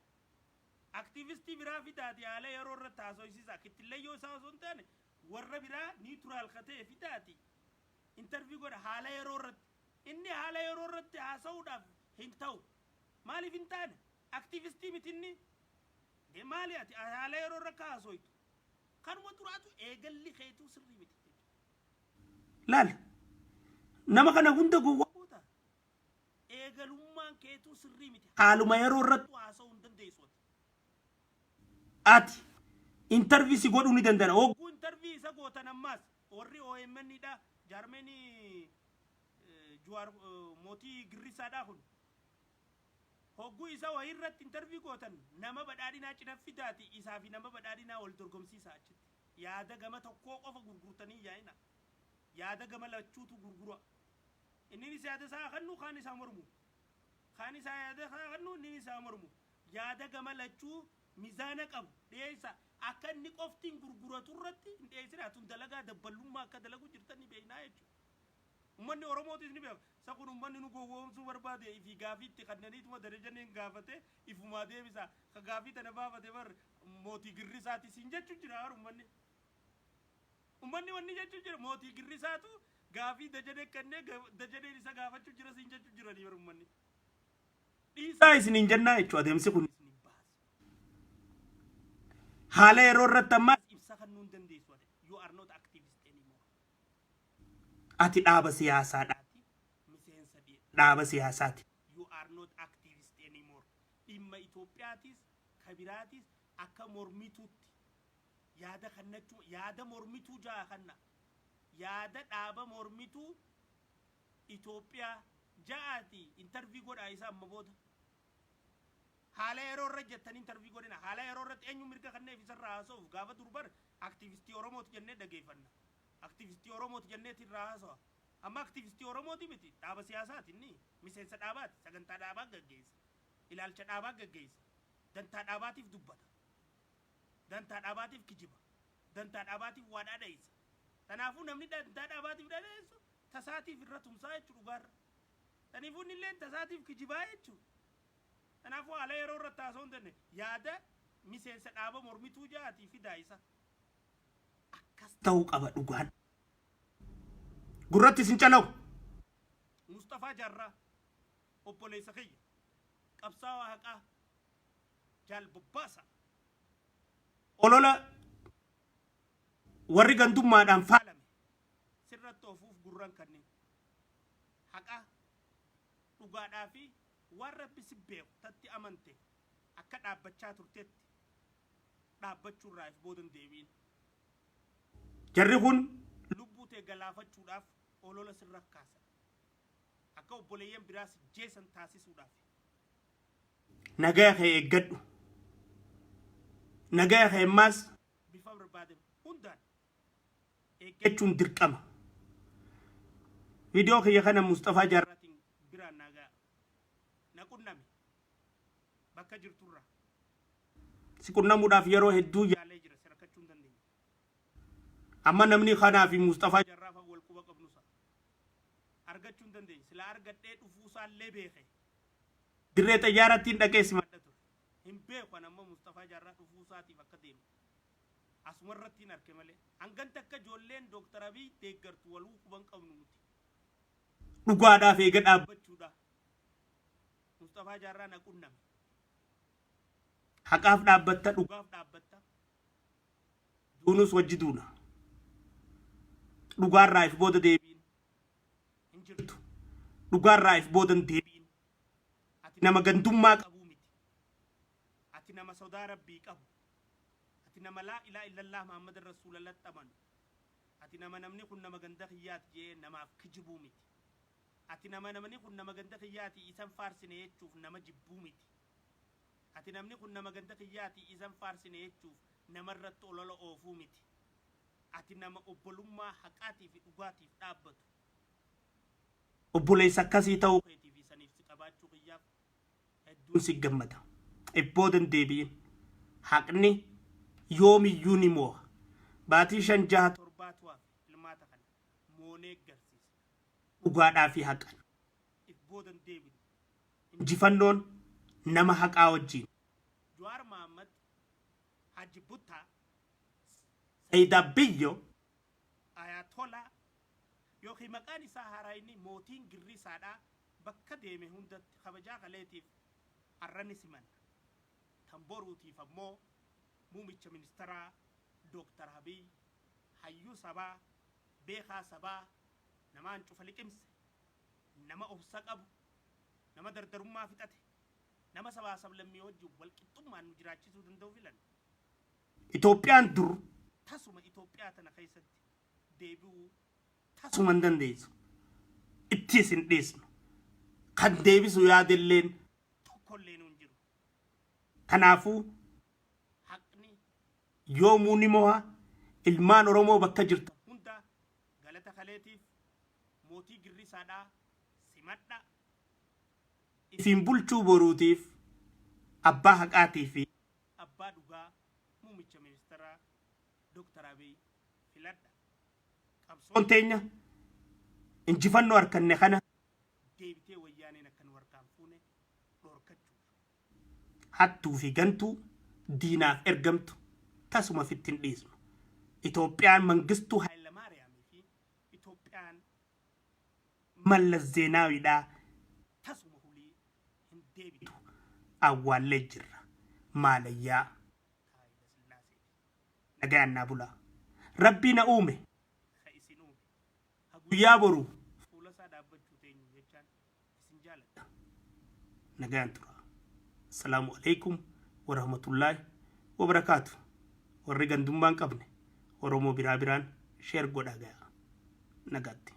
A: Aktiivistii biraa fidaati haala yeroo irratti haasoysiisa. Kittillayyoo isaa osoo hin taane warra biraa neutral ka ta'e fidaati. Interview godha haala yeroo irratti. Inni haala yeroo irratti haasa'uudhaaf hin ta'u. Maaliif hin taane? Aktiivistii miti inni. Maali ati haala yeroo irra akka haasoytu? Kanuma duraatu eegalli keetuu sirrii miti jechuudha. Laal nama kana hunda gowwaa goota. Eegalummaan keetuu sirrii miti. Haaluma yeroo irratti haasa'uu hin dandeessu ati. Ati interview si godhuu ni danda'an. Hogguu interview isa gootan ammaas warri OMN dha jaarmeenii Juwaar mootii girrisaadhaa kun. Hogguu isa wayii irratti interview gootan nama badhaadhinaa cina fidaati isaa fi nama badhaadhinaa wal dorgomsiisa achitti. Yaada gama tokkoo qofa gurgurtanii yaa'ina. Yaada gama lachuutu gurgura. Innis yaada isaa kennu kaan isaa mormu. Kaan isaa yaada isaa kennu inni isaa mormu. Yaada gama lachuu mizaana qabu dhiyeessa. Akka inni qoftiin gurguratu irratti hin dhiyeessina. Tun dalagaa dabballummaa akka dalagu jirtan ni beeknaa jechuudha. Uummanni Oromootis ni beeka. Isa kun ummanni nu gowwoomsuu barbaade ifii gaafii itti kannaniituma Dajaneen gaafate ifumaa deebisa. Ka gaafii tana baafate bar mootii girrisaati siin jechuu jira bar ummanni. Ummanni wanni jechuu jira mootii girrisaatu gaafii Dajanee kennee Dajaneen isa gaafachuu jira siin jechuu jiranii bar ummanni. Dhiisaa isiniin jennaa jechuu adeemsi kun isiniin baasu. Haala yeroo irratti ammaas ibsa kennuu hin dandeessu ati. You are not activist anymore. Ati dhaaba siyaasaadhaati. Miseensa dhaaba siyaasaati. You are not activist anymore. Dhimma Itoophiyaatis kabiraatis akka mormituutti yaada kannachuu yaada mormituu ja'a kanna yaada dhaaba mormituu Itoophiyaa ja'aati interview godhaa isa amma booda. Haala yeroo irra jettanii interview godhina. Haala yeroo irratti eenyu mirga kanneef isarraa haasa'uuf gaafa durbar aktivistii Oromooti jennee dhageeffanna. Aktivistii Oromooti jenneeti irraa haasa'a. Amma aktivistii Oromooti miti, dhaaba siyaasaati inni miseensa dhaabaati, sagantaa dhaabaa gaggeessa. Ilaalcha dhaabaa gaggeessa. Dantaa dhaabaatiif dubbata. Dantaa dhaabaatiif kijiba. Dantaa dhaabaatiif waa dhaadheessa. Kanaafuu namni dantaa dhaabaatiif dhaadheessu tasaatiif irra tumsaa jechuu dhugaarra. Kanaafuu inni illee tasaatiif kijibaa jechuudha. Kanaafuu haala yeroo irratti haasa'uu hin dandeenye. Yaada miseensa dhaaba mormituu ja'aatii fidaa isa. Akkas ta'uu qaba dhugaan. Gurratti isin calawu. Mustafaa Jaarraa obboleessa kiyya qabsaawaa haqaa jaal bobbaasa. Olola warri gandummaadhaan faalame sirratti ofuuf gurran kanneen haqa dhugaadhaa fi waan rabbi si beeku tatti amante akka dhaabbachaa turtetti dhaabbachuurraa if boodan deebiin. Jarri kun lubbuu tee galaafachuudhaaf olola sirra kaasan. Akka obboleeyyan biraas jeesan taasisuudhaaf. Nagaya kee eeggadhu. Nagaya kee ammaas bifa barbaadame hundaan eeggachuun dirqama. Viidiyoo kiyya kana Mustafaa Jaarraatiin biraan naa ga'a. Na qunname. Bakka jirturraa. Si qunnamuudhaaf yeroo hedduu yaalee jira. Si rakkachuu hin dandeenye. Amma namni kanaa fi Mustafaa Jaarraa fa'a wal quba qabnusa. Argachuu hin dandeenye. Sila argadhee dhufuusaallee beeke. Dirree xayyaarattiin dhaqee simadha ture. Hin beeku an amma Mustafaa Jaarraa dhufuusaatiif akka deemu. Asuma irratti hin arke malee. Hangan takka ijoolleen Dooktar Abiy deeggartu waluu quban qabnu nuti. Dhugaadhaaf eega dhaabbachuudha. Mustafaa Jaarraa na qunname. Haqaaf dhaabbatta, dhugaaf dhaabbatta. Duunus wajji duuna. Dhugaarraa if booda deebiin hin jirtu. Dhugaarraa if booda hin deebiin. Ati nama gandummaa qabuu miti. Ati nama sodaa rabbii qabu. Ati nama laa ilaa illallah Muhammad Rasuulallatti amanu. Ati nama namni kun nama ganda kiyyaati jee namaaf kijibuu miti. Ati nama namni kun nama ganda kiyyaati isan faarsine jechuuf nama jibbuu miti. Ati namni kun nama ganda kiyyaati isan faarsine jechuuf namarratti olola oofuu miti. Ati nama obbolummaa haqaatii fi dhugaatiif dhaabbatu. Obboleessa akkasii ta'uu keetii fi saniif si qabaachuu kiyyaaf hedduun si gammada. If booda hin deebi'in. Haqni yoomiyyuu ni moo'a. Baatii 5 6 7tu hafe ilmaata kana moonee garsiisna. Dhugaadhaa fi haqan. If booda hin deebinu. Injifannoon nama haqaa wajjin. Jawaar Mohammad, Haji Buttaa, Sayidaa Biyyo, Ayatolaa yookiin maqaan isaa haaraayni mootiin girrisaadhaa bakka deeme hundatti kabajaa kaleetiif har'a ni simanna. Tan boruutiif ammoo muumicha ministeeraa Dooktar Abiy hayyuu sabaa, beekaa sabaa, namaan cufa liqimse, nama obsa qabu, nama dardarummaa fixate, nama sabaa sablammii wajjin walqixxummaan nu jiraachisuu danda'u filanna. Itoophiyaan dur tasuma Itoophiyaa tana keessatti deebi'uu tasuma hin dandeessu. Ittis hin dhiisnu. Kan deebisu yaadelleen tokkollee nu hin jiru. Kanaafuu haqni yoomuu ni mo'a. Ilmaan Oromoo bakka jirtan hunda galata kaleetiif mootii girrisaadhaa simadha. Ifiin bulchuu boruutiif abbaa haqaatii fi abbaa dhugaa muumicha ministeeraa Dooktar Abiy filadha. Qabsoon teenya injifannoo harkanne kana Deebitee Wayyaaneen akka nu harkaan fuune dhoorkachuudha. Hattuu fi gantuu diinaaf ergamtu tasuma fitti hin dhiisnu. Itoophiyaan Mangistuu Hayilamaariyaamii fi Itoophiyaan Mallas Zeenaawiidhaa tasuma hulii hin deebitu. Awwaallee jirra. Maalayyaa Haayila Sillaaseeti. Nagayaan naa bulaa. Rabbii na uume. Ka isin uume. Ka guyyaa boru fuula isaa dhaabbachuu teenyu jechaan isin jaaladha. Nagayaan tura. Assalaamu alaikum warahmatullaahi wabarakaatu. Warri gandummaa hin qabne Oromoo biraa biraan sheer godhaa gaya. Nagaatti.